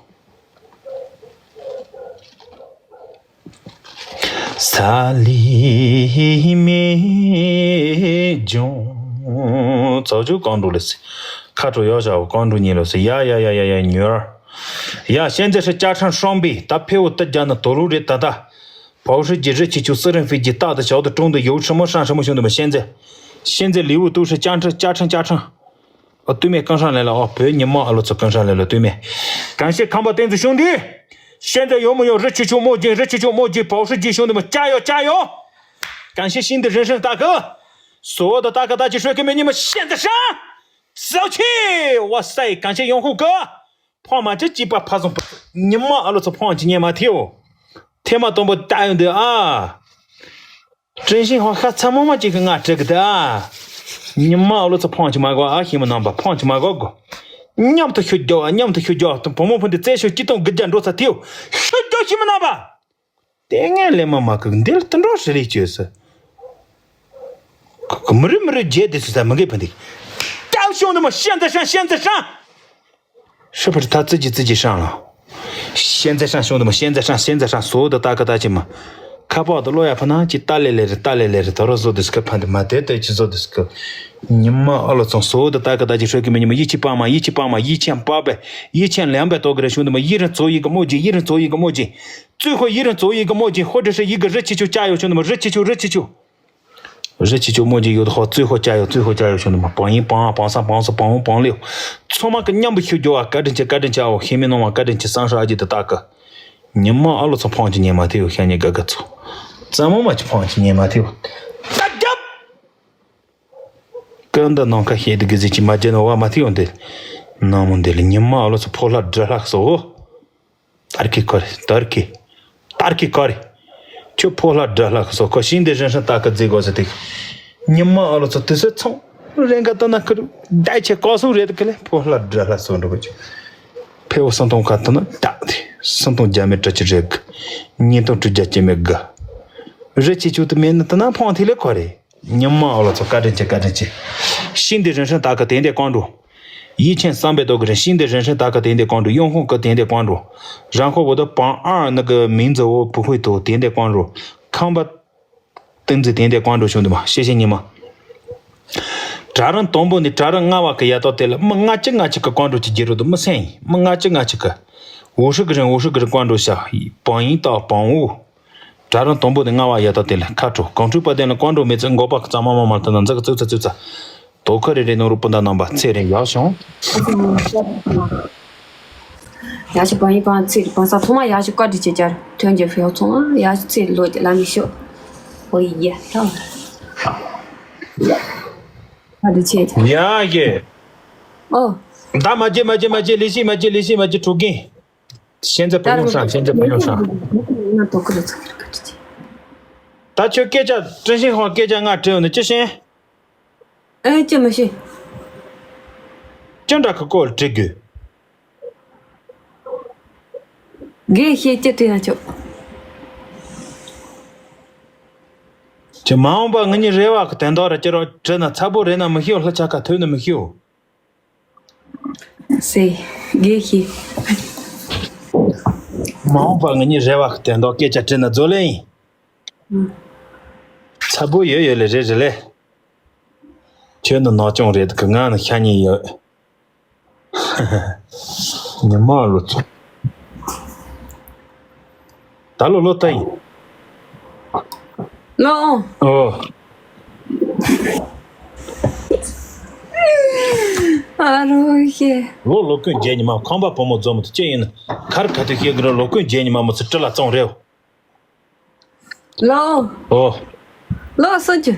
ས་ལི་མེ་ཇོང་ཚོགས་ཆུ་ཀོན་ཀྲུའུ་ལི་སི། ཁ་ཀྲུ་ཡག་ཤ་བོ་ཀོན་ཀྲུའུ་ཉི་ལོ་སི་ཡ་ཡ་ཡ་ཡ་ཡ་ཉོར། ཡ་ཤན་ཛེ་ཧྲི་ཅ་ཁྲང་ཧྲོང་པི་ད་ཕེ་བོ་ཏི་རྒྱ་ནི་དོ་ལུ་རེད་ད་ད། བའོ་ཧྲི་གི་རི་ཆེ་ཆུ་སི་རིན་ཧྥི་གི་རྟག་ཏུ་ཞའོ་ཏུ་ཀྲུང་དུ་ཡོ་ཧྲི་མོ་ཧྲང་ཧྲི་མོ་ཤུང་དུ་མ་ཤན་ཛེ། ཤན་ཛེ་ལི་བུ་ཏུ་ཧྲི་ཅ་ཁྲང་ཅ་ཁྲང་ཅ་ཁྲང་། ཨ་སྟོད་སྨད་ཀང་ཧྲང་ལེ་ལ་ཨོ་བོད་ཉི་མ་ཨ་ལོ་ཚོ་ཀང་ཧྲང་ལེ་ལ་སྟོད་སྨད། གང་ཤེས་ཁམས་པ་བསྟན་འཛིན་ཤུང་དུ། ཤན་ཛེ་ཡོ་མོ་ཡོ་རི་ཆེ་ཆུ་མོ་རྒྱན་རི་ཆེ་ཆུ་མོ་རྒྱན་བའོ་ཧྲི་གི་ཤུང་དུ་མ་ཅ་ཡོ་ཅ་ཡོ། གང་ཤེས་ཤིང་དུ་རིན་ཧྲན་ལྟ་གི། སོ་དུ་ལྟ་གི་ད་ཅི་ཧྲོད་ཀི་མེ་ཉི་མ་ཤན་ཛེ་ཧྲང་། སོ་ཆེ་བ་སའི་གང་ཤེས་ཡོང་ཧུ་གི། ཕོང་མ་ཅི་ཅི་པ་ཕ་སོང་པ། ཉི་མ་ཨ་ལོ་ཚོ་ཕོང་ཅི་ཉེ་མ་ཐེའོ། ཐེ་མ་དང་པོ་ལྟ་ཡོང་དུ་ཨ། ཀྲིན་ཤིང་ཧོ་ཤ་ཚ་མོ་མ་ཅིག་གི་ང་དྲི་གི་དུ་ཨ། ཉི་མ་ཨ་ལོ་ཚོ་ཕོང་ཅི་མ་གོ་ཨ་ཤི་མ་ནང་པ་ཕོང་ཅི་མ་གོ་གོ། མཉམ་དུ་ཤུ་རྒྱོ་ཨ་མཉམ་དུ་ཤུ་རྒྱོ་ཨ་དང་བུ་མོ་ཕུ་འདི་རྩེ་ཤོ་ཅི་དང་དགུ་བརྒྱ་འགྲོ་ཚ་ཐེའོ། ཤུ་རྒྱོ་ཤི་མ་ནང་པ། དེ་ངས་ལས་མ་མ་གི་འདི་ལ་དུ་འགྲོ་ཧྲི་ལི་བཅོས་སི། ཁོ་ཁོ་མི་རུ་མི་རུ་རྗེས་དེ་སུ་ས་མི་དགེ་ཕན་དེ། ཀྲའུ་ཤོང་དུ་མ་ཤན་ཛེ་ཧྲང་ཤན་ཛེ་ཧྲང་། ཧྲི་ཕི་ད་ཙི་ཅི་ཙི་ཅི་ཧྲང་ལ། ཤན་ཛེ་ཧྲང་ཤོང་དུ་མ་ཤན་ཛེ་ཧྲང་ཤན་ཛེ་ཧྲང་སོ་དུ་ད་ག་ད་ཅི་མ། ཁ་པག་དུ་ལོ་ཡ་ཕ་ན་ཅི་ཏ་ལེ་ལེ་རེ་ཏ་ལེ་ལེ་རེ་དོ་རོ་བཟོ་དུ་སྐུ་ཕན་དུ་མ་དེ་དེ་ཅི་བཟོ་དུ་སྐུ། ཉི་མ་ཨ་ལོ་ཚོང་སོ་དུ་ད་ག་ད་ཅི་ཧྲོ་ཀི་མི་ཉི་མ་ཡི་ཆི་པ་མ་ཡི་ཆི་པ་མ་ཡི་ཆེན་པ་བེ་ཡི་ཆེན་ལེམ་བེ་དོ་གི་རེ་ཤོང་དུ་མ་ཡི་རང་ཚོ་ཡི་གི་མོ་ཇི་ཡི་རང་ཚོ་ཡི་གི་མོ་ཇི། ཙུའི་ཧོ་ཡི་རང་ཙོ་ཡི་གི་མོ་ཇི་ཧོ་དྲི་ཧྲི་ཡི་གི་རི་ཆི་ཆུ་ཅ་ཡོ་ཆུ་ནི་མ་རི་ཆི་ཆུ་རི་ཆི་ཆུ། རི་ཆི་ཆུ་མོ་ཇི་ཡོད་ཧོ་ཙུའི་ཧོ་ཅ་ཡོ་ཙུའི་ཧོ་ཅ་ཡོ་ཆུ་ནི་མ་བང་ཡིན་བང་ཨ་བང་ས་བང་སོ་བང་བོ་བང་ལེའོ། ཚོ་མ་གི་མཉམ་པོ་ཤུ་རྒྱོ་ཨ་བཀའ་དྲིན་ཆེ་བཀའ་དྲིན་ཆེ་ཨའོ་ཤེས་མི་ནོ་མ་བཀའ་དྲིན་ཆེ་སང་ཧྲ་ཨ་ཇི་དུ་ཏག་གི། ཉི་མ་ཨ་ལོ་ཚོ་ཕོང་ཅི་ཉེ་མ་ཐེའོ་ཤ་ཉེ་ག་ག་ཚོ། ཙ་མོ་མ་ཅི་ཕོང་ཅི་ཉེ་མ་ཐེའོ། ད་རྒྱབ། ཀ་འདི་ནང་ཁ་ཤེས་དུ་གི་ཟི་ཅི་མ་ཇེ་ནོ་བ་མ་ཐེའོ་འདི། ནང་མོ་འདི་ལ་ཉི་མ་ཨ་ལོ་ཚོ་ཕོ་ལྷ་དྲི་ལྷག་སོ། ཏར་ཀི་ཀོ་རེ་ཏར་ཀི། ཏར་ཀི་ཀོ་རེ། ཁྱོད་ཕོ་ལྷ་དགྲ་ལྷ་ཁ་སོ་ཁོ་ཤིང་འདི་རིན་ཧྲན་ཏ་ཀ་རྫི་གོ་ཟེར་ཏེ། ཉི་མ་ཨ་ལོ་ཚོ་དུས་ཚོད་ཚང་། རེ་འགའ་ལྟ་ན་ཁུར་བདའ་ཆེ་ཀོ་སོང་རེད་ཀི་ལེ་ཕོ་ལྷ་དགྲ་ལྷ་སོ་འགྲོ་གི་ཆུ། ཕེ་བོ་སུམ་སྟོང་ཁ་ཐུ་ན་བདའ་སྟེ་སུམ་སྟོང་རྒྱ་མེད་དྲི་ཆུ་རེ་གི། ཉིས་སྟོང་དྲུག་བརྒྱ་སྐྱེ་མེད་གི། རི་ཆེ་ཆུ་དུ་མེད་ན་ལྟ་ན་ཕོང་ཐི་ལེ་ཁོ་རེ། ཉི་མ་ཨ་ལོ་ཚོ་བཀའ་དྲིན་ཆེ་བཀའ་དྲིན་ཆེ། ཤིང་འདི་རིན་ཧྲན་ཏ་ཀ་དེ་འདྲའི་ཀོང་འགྲོ། ཡིད་ཆེན་བསམ་པའི་རྡོ་གི་རིན་ཤིང་འདི་རིན་ཧྲན་ཏ་ཀ་དེ་འདྲའི་ཀོང་འགྲོ་ཡོང་ཁོང་གི་དེ་འདྲའི་ཀོང་འགྲོ། རང་ཁོ་བོ་དུ་བང་ཨར་ནི་གི་མིང་ཛི་བོ་བུ་ཧུའི་ཏོ་དེ་འདྲའི་ཀོང་འགྲོ། ཁང་པ་ཏིང་ཛི་དེ་འདྲའི་ཀོང་འགྲོ་བྱུང་འདུག་མ་ཤེས་ཤེས་ཉི་མ། གྲལ་རིམ་དང་པོ་ནས་གྲལ་རིམ་ལྔ་བ་གི་ཡ་ཏོ་དེ་ལ་མི་ལྔ་བཅུ་ལྔ་བཅུ་གི་ཀོང་ཀྲོ་ཅིག་རྒྱག་རོགས་དུ་མི་སེང་ཡིན། མི་ལྔ་བཅུ་ལྔ་བཅུ་གི། འུ་ཧྲི་གི་རིང་འུ་ཧྲི་གི་རིང་ཀོང་ཀྲོ་བྱ། བང་ཡིན་ཏོ་བང་འུ། གྲལ་རིམ་དང་པོ་ནས་ལྔ་བ་ཡ་ཏོ་དེ་ལ་ཁ་དྲོ། གོང་ཁྲུས་པ་དེ་ལ་ཀོང་ཀྲོ་མེད་ཚེ་མགོ་པ་གི་གཙང་མ་མ་མར་དུ་ན་འཛག་གི་ཙུག་ཚ་ཙུག་ཚ། དོ་ཁུ་རེ་རེ་ནོ་རུ་སྤུན་ཟླ་རྣམ་པ་ཚེ་རིང་ཡག་བྱུང་། ཡག་ཤི་པ་ཡིན་པ་ཚེ་རིང་པ་ས་ཐོག་མ་ཡག་ཤི་བཀའ་དྲིན་ཆེ་བྱར་ཐོན་རྒྱུ་ཕེའོ་ཚོང་ཨ་ཡག་ཤི་ཚེ་རིང་ལོ་རྒྱུ་ལ་མི་ཤོག་ཨོ་ཡེ་ཡ་ཐང་བཀའ་དྲིན་ཆེ་བྱར་ཡ་ཡེ། ཨོ། ད་མ་བརྗེད་མ་བརྗེད་མ་བརྗེད་ལི་ཤི་མ་བརྗེད་ལི་ཤི་མ་བརྗེད་ཕྲུ་གུ། ཤན་ཛ་ཕུ་ཡོང་ཧྲང་ཤན་ཛ་ཕུ་ཡོང་ཧྲང་། ང་དོ་ཁུ་རེ་ཚ་ཁུ་རེ་ཁུ་རེ་ཆེ། ད་ཁྱོད་སྐད་ཆ་ཀྲིན་ཤིན་ཧོང་སྐད་ཆ་ང་དྲི་ཡོང་ནི་ཅི་ཤེས། ཨེ་ཅི་མི་ཤེས། ཅི་འདྲ་གི་སྐོར་དྲི་དགོས། དགེ་བཤེས་ཅི་དྲི་ན་ཆོག་ཅི་མ་འོངས་པ་ང་གཉིས་རེ་བ་གི་དན་ཐོག་ར་ཅི་རོ་དྲི་ན་ཚ་པོ་རེད་ན་མི་ཤེས། ལྷ་ཆ་ཁ་ཐོས་ན་མི་ཤེས། སེ། དགེ་བཤེས། མ་འོངས་པ་ང་གཉིས་རེ་བ་གི་དན་ཐོག་སྐད་ཆ་དྲི་ན་རྫོ་ལེ་ཡིན། ཚ་པོ་ཡོད་ཡོད་ལེ་རེད་རེད་ལེ། ཁྱོད་ནི་ནག་ཅུང་རེད་གི། ང་ནི་ཤ་ཉེ་ཡོད། ཉི་མ་ལོ་ཚོ། ད་ལོ་ལོ་ལྟ་ཡིན། ལོ། ཨོ། ཨ་རོ་ཤེ། ལོ་ལོ་ཀུན་རྒྱལ་ཉི་མ་ཁང་པ་བུ་མོ་འཛོམས་དུ་ཅི་ཡིན། ཁར་ཁ་ཐུག་ཤེས་གི་རོ་ལོ་ཀུན་རྒྱལ་ཉི་མ་མོ་ཚུ་ཀྲི་ལ་བཙོང་རེའོ། ལོ། ཨོ། ལོ་སུ་ཅི།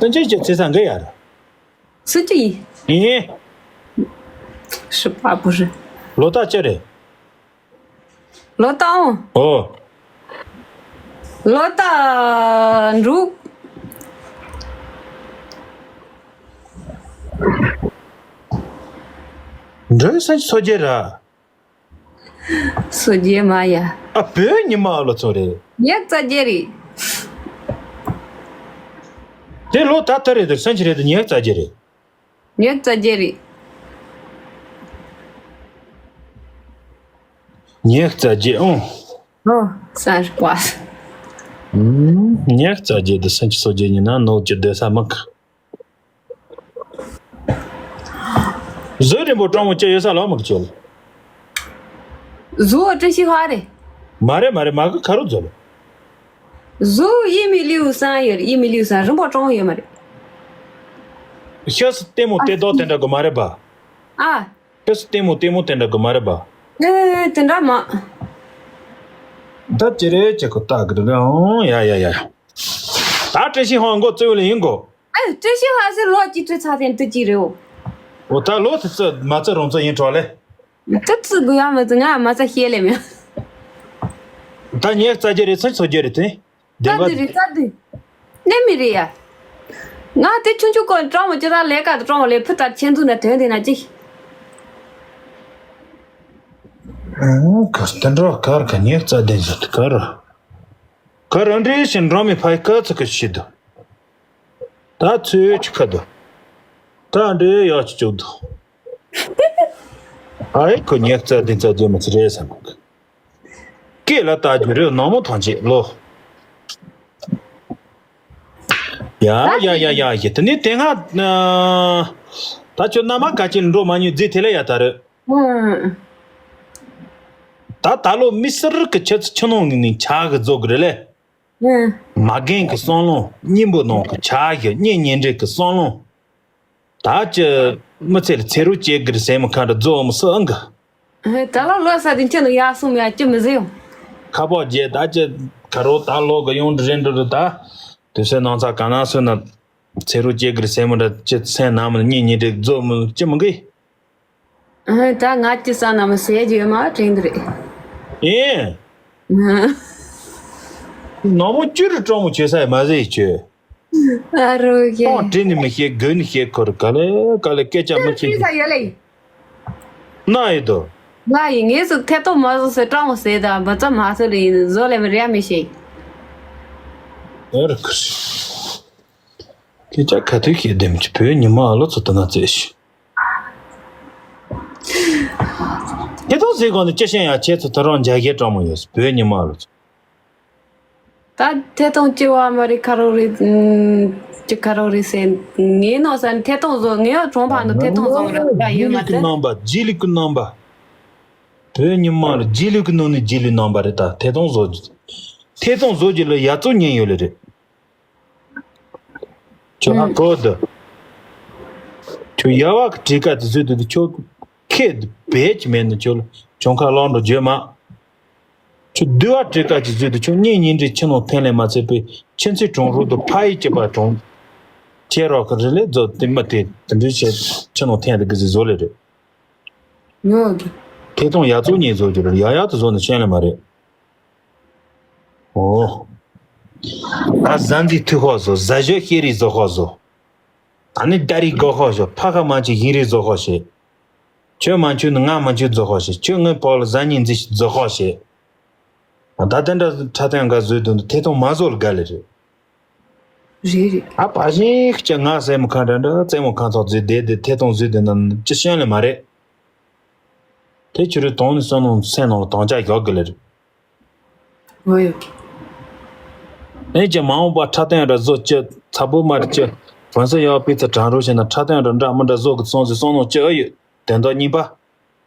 སུ་ཅི་ཅི་ཚེ་ས་འགའ་ཡར། སུ་ཅི་ཡིན། ཡིན། སྲིད་པ་བུ་རེད། ལོ་རྟགས་ཅི་རེད། ལོ་རྟགས་ཨང་། ཨོ། ལོ་རྟགས་འབྲུག་འབྲུག་སེང་སོ་རྒྱལ་ར། སོ་རྒྱལ་མ་ཡ། ཨ་བོད་ཉི་མ་ཨ་ལོ་ཚོ་རེད། ཉག་རྩ་རྒྱལ་རེད། དེ་ལོ་ད་ལྟ་རེད་དེ་སེང་ཆི་རེད་དེ་ཉག་རྩ་རྒྱལ་རེད། ཉག་རྩ་རྒྱལ་རེད། ཉག་རྩ་རྒྱལ་ཨང་། ཨོ། སང་རི་པ། ཉག་རྩ་རྒྱལ་དེ་སེང་ཆི་སོ་རྒྱལ་ཉི་ན་ནོ་ཅི་བསྡད་ས་མི་ག་བཟོ་རིན་པོ་སྤྲང་བོ་སྐྱེ་ཡོད་ས་ལ་མི་ཁྱོད། བཟོ་བ་བཀྲ་ཤིས་ཧ་རེད། མ་རེད་མ་རེད་མ་གི་ཁ་རུ་བཟོ་ལ། བཟོ་ཡི་མི་ལིའུ་སང་ཡོད་ཡི་མི་ལིའུ་སང་རིན་པོ་སྤྲང་བོ་ཡོད་མ་རེད། ཤ་སི་ལྟད་མོ་ལྟད་མདོག་དེ་འདྲ་གི་མ་རེད་པ། ཨ། ཤ་སི་ལྟད་མོ་ལྟད་མོ་དེ་འདྲ་གི་མ་རེད་པ། ཨེ་དེ་འདྲ་མ། ད་ཅི་རེད་ཅི་གོ་ལྟ་གི་རེད་ཨང་ཡ་ཡ་ཡ། ད་བཀྲ་ཤིས་ཧ་མགོ་བཙོས་ལ་ཡིན་གོ། ཨེ་བཀྲ་ཤིས་ཧ་སེ་ལོ་གཅིག་ཁྲི་ཚ་ཐེན་དུ་གཅིག་རེད་འོ། འོ་ད་ལོ་དེ་ཙི་མ་ཙི་རོང་ཙི་ཡིན་གྲོགས་ལེ། ཙི་ཙི་དགོས་ཡ་མ་ཙི་ང་མ་ཙི་ཤེས་ལེ་མེད། ད་ཉེག་རྩ་རྒྱུ་རེད་ཚོད་ཚོད་རྒྱུ་རེད་དེ། བདེན་པ། རྩ་དུས་རེད་རྩ་དུས། གནས་མི་རེད་ཡ། ང་དེ་ཆུང་ཆུང་ཀོ་ཀྲོང་མོ་ཅི་ད་ལས་ཀ་དུ་ཀྲོང་མོ་ལས་ཕུ་ལྟར་ཆེན་འཛུགས་ན་དོན་དེ་ན་ཅི། ཨང་གར་དེ་འགྲོ་གར་ག་ཉེག་རྩ་དེ་ཟེར་དུ་གར། གར་འདྲེ་ཞིང་འགྲོ་མི་ཕའི་ཀ་ཚི་ཀ་ཤི་དུ། ད་ཚོས་ཆི་ཁ་དུ། ད་འདྲེ་ཡག་ཅི་ཅུག་དུ། ཨའི་ཁོ་ཉེག་རྩ་དེ་རྩ་རྒྱུ་མི་ཚི་རེད་བསམ་གི། སྐེ་ལ་ལྟ་རྒྱུ་རེད་ནག་མོ་ཐང་ཆད་ལོ། ཡ་ཡ་ཡ་ཡ་ཡ་དེ་ནི་དེ་སྔ་ད་ཁྱོད་མནའ་མ་ག་ཅི་འགྲོ་མ་ཉུལ་རྫི་དེ་ལ་ཡ་ད་རེད། ད་ད་ལོ་མི་སེར་གི་ཆེ་ཚུ་ཆུ་ནང་ནས་ཆག་གི་རྫོགས་གི་རེད་ལེ། མ་རྒན་གི་བསམ་བློ་སྙིང་པོ་ནང་གི་ཆག་གི་གཉེན་ཉེ་འབྲེལ་གི་བསམ་བློ། ད་ཅི་མི་ཚེ་ལ་ཚེ་རོགས་སྐྱེ་གི་རེད་ཟེར་མི་ཁ་འདྲ་རྫོགས་མི་སྲིད་ཨང་གི། ཧེ་ད་ལོ་ལོ་ས་དེ་ཁྱེད་ནང་ཡག་སོང་མེད་ཡ་ཅི་མི་ཟེར་ཡོང་། ཁ་པོ་རྗེ་ད་ཅི་ཁ་རོག་ད་ལོ་གི་ཡོང་འདྲི་རེད་འདྲི་རེད་ད། དུས་ཚོད་ནང་ཚ་ག་ན་སོན་ན་ཚེ་རོགས་སྐྱེ་གི་རེད་ཟེར་མི་འདྲ་ཅི་སེམས་ནང་མི་གཉེན་ཉེ་འབྲེལ་རྫོགས་མི་ཅི་མི་གི། ཧེ་ད་ང་ཅི་ས་ན་མི་ཟེར་རྒྱུ་ཡོད་མ་དྲན་གི་རེད། ཨེ། ནག་མོ་བཅུ་རུ་སྤྲང་མོ་བྱེད་ས་ཡ་མ་ཟེར་ཁྱོད། ཨ་རོ་ཡེ། ཁོང་དྲིན་ནི་མི་ཤེས་དགོས་ནི་ཤེས་ཁོ་རུ་ག་ལེ་ག་ལེ་སྐད་ཆ་མི་ཁྱེད་ཁྱེད་ས་ཡོད་ལེ། ན་ཡོད་དོ། ང་ཡི་ངས་སུ་ཐད་གཏོང་མ་བཟོ་ཟེར་སྤྲང་བོ་ཟེར་དང་མ་རྩ་མ་ཚོ་ལེ་ཡིན་བཟོ་ལེ་མི་རེ་མི་ཤེས། ཨེ་རུ་ཁུ་སི། སྐད་ཆ་ག་དུས་ཤེས་དེམ་གྱི་བོད་ཉི་མ་ཨ་ལོ་ཚོ་ལྟ་ན་བཙལ་ཤི། ཁྱེད་ཚོ་ཟེར་གོ་ནི་ཅི་ཤེས་ཡ་ཁྱེད་ཚོ་ད་རུང་འཇའ་གས་སྤྲང་མོ་ཡོད་བོད་ཉི་མ་ཨ་ལོ་ཚོ། ད་ཐད་གཏོང་ལྕི་བ་མ་རེད་ཁ་རོག་རེད། ཨུམ། ཅི་ཁ་རོག་རེད་ཟེར། ངའི་ནང་ས་ཐད་གཏོང་བཟོ། ངའི་གྲོང་པ་ནང་ཐད་གཏོང་བཟོ་ར་ཡོད་མ་རེད། རྗེས་ལུས་ཀྱི་རྣམ་པ། རྗེས་ལུས་ཀྱི་རྣམ་པ། བོད་ཉི་མ་ལ་རྗེས་ལུས་ཀྱི་ནང་ནས་རྗེས་ལུས་རྣམ་པ་རེད། ད་ཐད་གཏོང་བཟོ་རྒྱུ། ཐད་གཏོང་བཟོ་རྒྱུ་ལ་ཡ་རྩུབ་ཉན་ཡོད་ལེ་རེད། ཁྱོད་ཧ་གོ་འདུག་ཁྱོད་ཡ་བ་གི་གྲས་ཀ་དེ་བཟོས་འདུག་ཁྱོད་ཁེ་བེད་ཀྱི་མེད་ནི། ཁྱོད་གྱོང་ཁ་ལོག་འགྲོ་རྒྱུ་མ། ཁྱོད་དུ་བ་གྲས་ཀ་ཅིག་བཟོས་འདུག་ཁྱོད་གཉེན་ཉེ་འབྲེལ་ཕྱི་ནང་འཐེན་ལས་མ་ཚད་པའི་ཁྱིམ་མཚེས་གྲོང་རོགས་དང་ཕ་ཡི་སྐྱིད་པ་གྲོང་ཁྱེད་རོགས་ཀྱི་རི་ལས་རྫོགས་དེ་མ་དེ་དེ་འདྲའི་བྱས་ཕྱི་ནང་འཐེན་དེ་གི་ཟིག་བཟོ་ལེ་རེད། ངོ་གི། ཐད་གཏོང་ཡ་རྩུབ་ཉན་བཟོ་རྒྱུ་རེད། ཡ་ཡ་དུ་བཟོ་ནི་ཤེས་ལེ་མ་རེད། ཨོ། ད་གཟའ་འཛིན་ཐུག་ཧོ་བཟོ། གཟའ་ཞོ་ཤེས་རིག་བཟོ་ཧོ་བཟོ། ད་ནི་ད་རིག་གོ་ཧོ་བཟོ། ཕ་ཁ་མ་ཅི་ཡིན་རིག་བཟོ་ཧོ་བྱེད། ཁྱོད་མ་འཆུ་ནི་ང་མ་འཆུ་བཟོ་ཧོ་བྱེད། ཁྱོད་ངའི་བོ་ལ་གཟའ་ཉི་འཛིན་ཞིག་བཟོ་ཧོ་བྱེད། ད་དེ་འདྲ་འཁྲབ་སྟོན་འགའ་བཟོས་དུས་ཐད་གཏོང་མ་བཟོ་ལ་དགའ་ལེ་རེད། རེད་རེད། ཨ་ཕ་ཞིག་ཀྱང་ང་སེམས་ཁ་འདྲ་འདྲ་རྩེད་མོ་ཁ་ཚོགས་བཟོས་བསྡད་དེ་ཐད་གཏོང་བཟོས་བསྡད་ན་ཅི་ཤེས་ལེ་མ་རེད། དེ་ཕྱི་རོལ་དོང་ནས་བསམ་བློ་སེམས་ནང་ལ་དང་ཆ་བཞག་གི་ལེ་རེད། ངོ་ཡོད་ཀི། ཨེ་ཅེ་མ་འོངས་པ་འཁྲབ་སྟོན་ར་བཟོ་ཅི་ཚ་པོ་མ་རེད་ཅི། ཕན་སེ་ཡག་པི་ཚ་དྲང་རོགས་བྱས་ན་འཁྲབ་སྟོན་ར་འདྲ་མི་འདྲ་བཟོ་གི་སོང་ཟེར་བསམ་བློ་ཅི་ཨེ་ཡོད། དོན་དག་གཉིས་པ།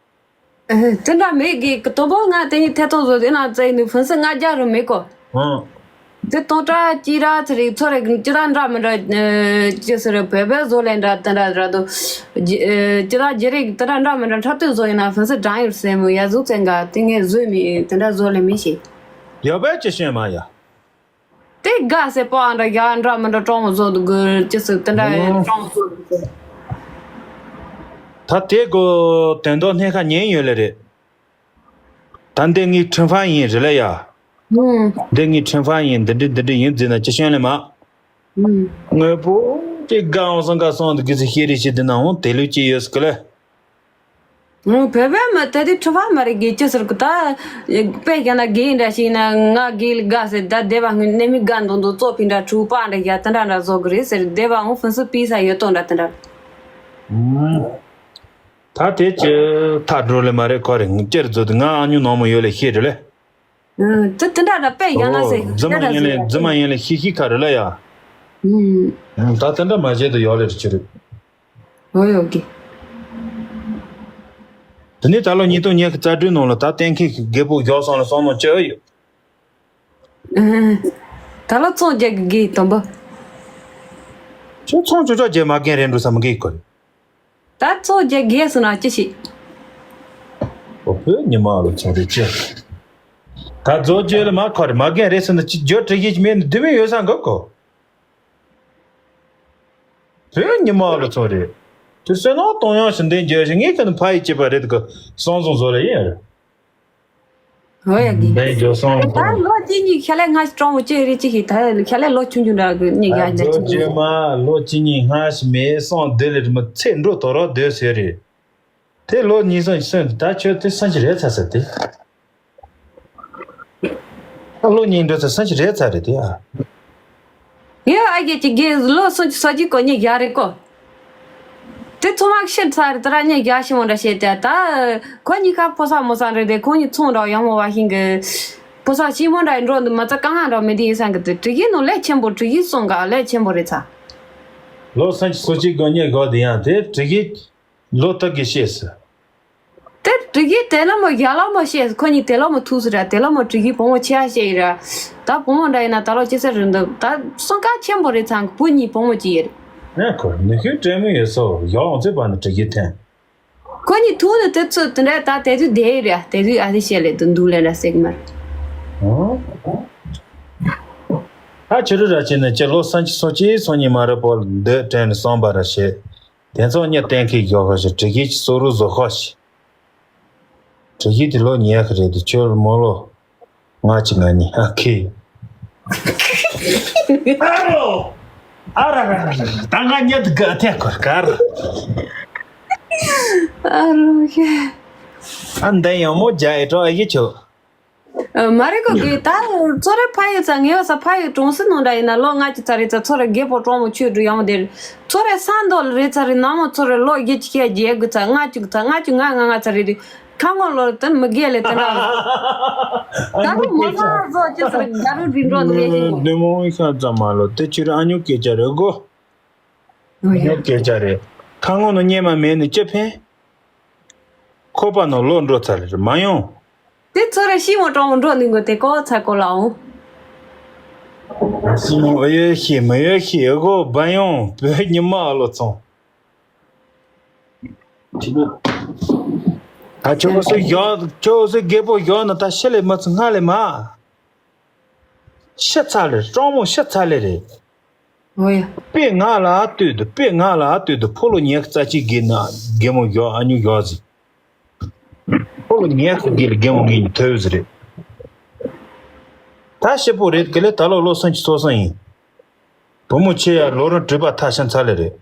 ཨེ་དེ་འདྲ་མེད་གི། དང་པོ་ང་དེ་ནི་ཐད་གཏོང་བཟོ་དེ་ན་བཙལ་ནི་ཕན་སེ་ལྔ་བརྒྱ་རུ་མེད་གོ། ཧང་། དེ་སྟོང་ཕྲག་གཅིག་ར་ཚེ་རིག་ཚོ་རེ་ཅི་ད་འདྲ་མི་འདྲ། ཅི་ཟེར་བོད་པའི་བཟོ་ལས་འདྲ་དེ་འདྲ་ར་དུ། ཅི་ད་རྒྱ་རིགས་དེ་འདྲ་འདྲ་མི་འདྲ་འཁྲབ་སྟོན་བཟོ་ཡིན་ན་ཕན་སེ་དྲང་ཡོད་སེམས་ཡ་གཟུགས་ཚན་འགའ་དེ་ངས་བཟོས་མི་དེ་འདྲ་བཟོ་ལས་མི་ཤེས། ཡོད་པས་ཅི་ཤེས་མ་ཡ། དེ་དགའ་སེ་པོ་ཨ་འདྲ་ཡ་འདྲ་མི་འདྲ་སྤྲང་བོ་བཟོ་འདུག་གི་ཅི་ཟེར་དེ་འདྲ་ཡ་སྤྲང་བོ་བཟོ་འདུག་གི། ད་དེ་གོ་དོན་དག་སྣེ་ཁ་ཉན་ཡོད་ལེ་རེད། ད་འདི་ངའི་ཁྲིམས་ཧྥང་ཡིན་རེད་ལ་ཡ། ཧུམ། འདི་ངའི་ཁྲིམས་ཧྥང་ཡིན། འདི་འདྲི་འདི་འདྲི་ཡིན་ཟེར་ན་ཅི་ཤེས་ལེ་མ། ཧུམ། དངོས་པོ་ཅི་དགའ་འོང་སང་དགའ་སོང་འདི་གི་ཟི་ཤེས་རེ་ཤེས་འདི་ན་འོང་དེ་ལུས་ཅི་ཡོད་སི་ཀི་ལེ། ཧུམ། བོད་པའི་མི་དེ་དུས་ཁྲིམས་ཧྥང་མ་རེད་གི་ཅི་ཟེར་གི་ད། དཔེ་བཞག་ན་རྒན་འདྲ་ཞིག་ན་ང་རྒན་ལ་དགའ་ཟེར་ད་སྡེ་བ་སྔོན་གནས་མི་དགའ་འདུག་འདུག་ཙོ་ཕི་འདྲ་ཕྲུ་པ་འདྲ་བཞག་དེ་འདྲ་འདྲ་བཟོ་གི་རེད་ཟེར་སྡེ་བ་འོང་ཕུན་སུ་པི་ས་ཡོད་དོ་འདྲ་དེ་འདྲ། ཧུམ། ད་དེ་ཅི་ཐག་འགྲོ་ལེ་མ་རེད་ཁོ་རེ་ངས་ཅེར་བཟོ་དུ་ང་ཨ་ཉུ་ནང་མོ་ཡོད་ལེ་ཤེས་རེད་ལེ། ཨ་དེ་དེ་འདྲ་འདྲ་དཔེ་ཡང་ན་ཟེར་རྫི་མ་ཡིན་ལེ་རྫི་མ་ཡིན་ལེ་ཤེས་ཤེས་ཁ་རེད་ལེ་ཡ། ཨུམ། ད་དེ་འདྲ་མ་བྱེད་དུ་ཡོད་ལེ་རེ་ཅི་རེད། ཨོ་ཡོད་གི། དེ་ནས་ད་ལོ་ཉིས་སྟོང་ཉི་ཤུ་རྩ་དྲུག་ནང་ལ་ད་གཏན་འཁེལ་གི་རྒད་པོ་བཞག་སོང་ལ་སོང་ནོ་ཅི་ཨེ་ཡོད། ཨ་ད་ལོ་ཚོང་རྒྱག་གི་དང་པོ། ཁྱོད་ཚོང་ཅོ་ཅོ་རྒྱག་མ་རྒན་རེད་འགྲོ་ས་མི་རྒན་གོ་རེད། ད་ཚོང་རྒྱག་གི་སོང་ན་ཅི་ཞིག་ཨོ་བོད་ཉི་མ་ལོ་ཚོང་རེད་ཅི། ད་རྫོགས་རྒྱུ་ལ་མ་ཁོ་རེད་མ་རྒན་རེད་ཟེར་ན་ཅི་རྒྱུ་དྲི་གཞི་ཅི་མེད་ནི་དུ་མི་ཡོད་ས་འགོ་གོ། བོད་ཉི་མ་ལོ་ཚོང་རེད། དུ་བསོད་ནམས་གཏོང་ཡང་ཞིང་འདེང་རྒྱུ་ཞིག་ངས་ཁྱོད་ནི་ཕ་ཡི་སྐྱེས་པ་རེད་གི་སང་སང་བཟོ་ལ་ཡིན་རེད། ཨོ་ཡ་གི། འདི་ཇོ་སོང་ད་ལོ་གཅིག་གཉིས་ཤ་ལས་སྔ་ཞིག་སྤྲང་བོ་ཅི་རེད་ཅི་ཞིག་ད་ཤ་ལས་ལོ་ཆུང་ཆུང་འདྲ་གི་གཉིས་ཡ་ད་ཇོ་ཇོ་མ་ལོ་གཅིག་གཉིས་སྔ་ཞིག་མེད་སོང་བསྡད་ལེ་རི་མོ་ཚེ་འགྲོ་དོ་རོགས་སྡོད་ཟེར་རེད། དེ་ལོ་གཉིས་སོང་སོང་ད་ཁྱོད་དེ་སང་ཞིག་རེད་ཚ་ཟེར་དེ། ལོ་གཉིས་འགྲོ་ཚེ་སང་ཞིག་རེད་ཚ་རེད་དེ་ཨ། ངའི་ཨ་རྒས་ཀྱི་རྒན་ལོ་སུམ་ཅུ་སོ་གཅིག་གོ་གཉིས་བཞག་རེད་གོ། དེ་ཚོ་མ་ཤི་ཚར་དེ་ར་གཉིས་བཞག་ཤི་མོ་འདྲ་བྱས་ཏེ་ད། ཁོ་གཉིས་ཁ་ཕོ་ས་མོ་ས་རེད་དེ་ཁོ་གཉིས་ཚོང་འདྲ་ཡང་མོ་བ་ཤིང་གི། ཕོ་ས་ཤི་མོ་འདྲ་འགྲོ་འདི་མ་ཚ་གང་ང་འདྲ་མི་དེ་ཡིན་སང་གི་དེ་དྲི་གི་ནོ་ལས་ཆེན་པོ་དྲི་གི་སོང་ག་ལས་ཆེན་པོ་རེད་ཚ། ལོ་སུམ་ཅུ་སོ་གཅིག་གོ་གཉིས་གོ་དེ་ཡང་དེ་དྲི་གི། ལོ་དག་གི་ཤེས་སུ། དེ་དྲི་གི་དེ་ལ་མོ་ཡ་ལ་མོ་ཤེས་སུ་ཁོ་གཉིས་དེ་ལ་མོ་ཐུག་སུ་ར་དེ་ལ་མོ་དྲི་གི་བུ་མོ་ཆེ་ཡ་ཤེས་ཡི་ར། ད་བུ་མོ་འདྲ་ཡིན་ན་ད་ལོ་ཅི་ཟེར་རུ་འདུག་ད་སོང་ཀ་ཆེན་པོ་རེད་ཚང་བུ་གཉིས་བུ་མོ་གཅིག་ཡོད་རེད། ཨེ་ཁོ་ནི་ཁོའི་དྲན་མོ་ཡོད་སོ་ཡོག་འོང་ཚེ་བ་ནི་དྲི་གི་འཐེན། ཁོ་གཉིས་ཐུག་ནི་དེ་ཚོ་དེ་འདྲ་ད་དེ་དུས་དེ་ཡི་ར་དེ་དུས་ཨ་དེ་ཤེས་ལེ་དུ་འདུག་ལེ་འདྲ་སེག་མར། ཨ་ཆི་རུ་ར་ཆེ་ནི་ཅི་ལོ་སུམ་ཅུ་སོ་གཅིག་སོ་གཉིས་མ་རེད་པོ་འདི་དྲན་ནི་སོང་པ་ར་ཤེས། དེ་ཚོ་ཉིད་གཏན་འཁེལ་ཡོད་ཤོག་ཞེས་དྲི་གིས་སོ་རུ་བཟོ་ཤོག་ཞེས། དྲི་གིས་དེ་ལོ་ཉལ་གི་རེད་དེ་ཁྱོད་མོ་ལོ་ང་གཅིག་ང་གཉིས་ཨ་ཁེ། ཨ་རོ། ཨ་ར་ར་ར་ར་ད་ང་ཉལ་དུ་ག་ཐེག་གོར་གར། ཨ་རོ་ཤེ། ཨ་འདི་ཡང་མོ་རྒྱ་ཨེ་གྲོགས་ཨེ་ཡི་ཆོ། ཨ་མ་རེད་གོ་གི་ད་ཚོ་རེ་ཕ་ཡི་ཚ་ངེ་བ་ས་ཕ་ཡི་གྲོང་སི་ནང་འདྲ་ཡིན་ན་ལོ་ལྔ་བཅུ་ཚ་རེད་ཚ་ཚོ་རེ་རྒད་པོ་གྲོང་མོ་ཆོས་འགྲོ་ཡང་མོ་དེ་རེད་ཚོ་རེ་ས་མདོ་ལ་རེད་ཚ་རེད་ནང་མོ་ཚོ་རེ་ལོ་བརྒྱད་ཅུ་ཁལ་བརྒྱད་དགུ་ཚ་ལྔ་བཅུ་གི་ཚ་ལྔ་བཅུ་ང་ལྔ་ལྔ་ཚ་རེད་དུས་ཁ་ངོ་ལོ་དེ་མི་རྒས་ལེ་དེ་འདྲ་རེད། ད་རུང་མོ་ས་བཟོ་ཅི་ཚ་རེད་དགའ་རུ་འགྲིག་འགྲོ་འདུག་ལེ་ཞིག་མོ། བདེ་མོ་ཤ་ཚ་མ་ལོ་དེ་ཕྱིར་ཨ་ཉུ་སྐད་ཆ་རེད་གོ། ཨོ་ཡ། སྐད་ཆ་རེད། ཁ་ངོ་ནང་སྙེ་མ་མེད་ནི་ཅི་ཕན། ཁོ་པ་ནང་ལོག་འགྲོ་ཚར་རེད་མ་ཡོང་། དེ་ཚོ་ར་ཤི་མོ་གྲོང་མོ་འགྲོ་ནི་གོ་དེ་ཀོ་ཚ་ཀོ་ལ་འོང་། ཤི་མོ་ཨ་ཡོད་ཤི་མ་ཡོད་ཤི་ཨ་གོ་བ་ཡོང་བོད་ཉི་མ་ཨ་ལོ་ཚོང་། ད་ཁྱོད་སུ་ཡོད་ཁྱོད་སུ་རྒད་པོ་ཡོད་ན་ད་ཤི་ལེ་མ་ཚུ་སྔ་ལེ་མ། ཤི་ཚར་ལེ་གྲོང་མོ་ཤི་ཚར་ལེ་རེད། ཨོ་ཡ། དཔེ་ང་ལ་ལྟོས་དུ་དཔེ་ང་ལ་ལྟོས་དུ་ཕོ་ལོ་ཉག་རྩ་གཅིག་གི་ན་རྒན་མོ་ཡོག་ཨ་ཉུ་ཡོག་ཟིག་ཕོ་ལོ་ཉག་གི་ལ་རྒན་མོ་ངེད་ཉི་ཐོས་ཟིག་རེད། ད་ཤི་པོ་རེད་གི་ལེ་ད་ལོ་ལོ་སུམ་ཅུ་སོ་སོ་ཡིན། བུ་མོ་ཆེ་ཡ་ལོ་རང་གྲུ་པ་ཐ་ཤན་ཚ་ལེ་རེད།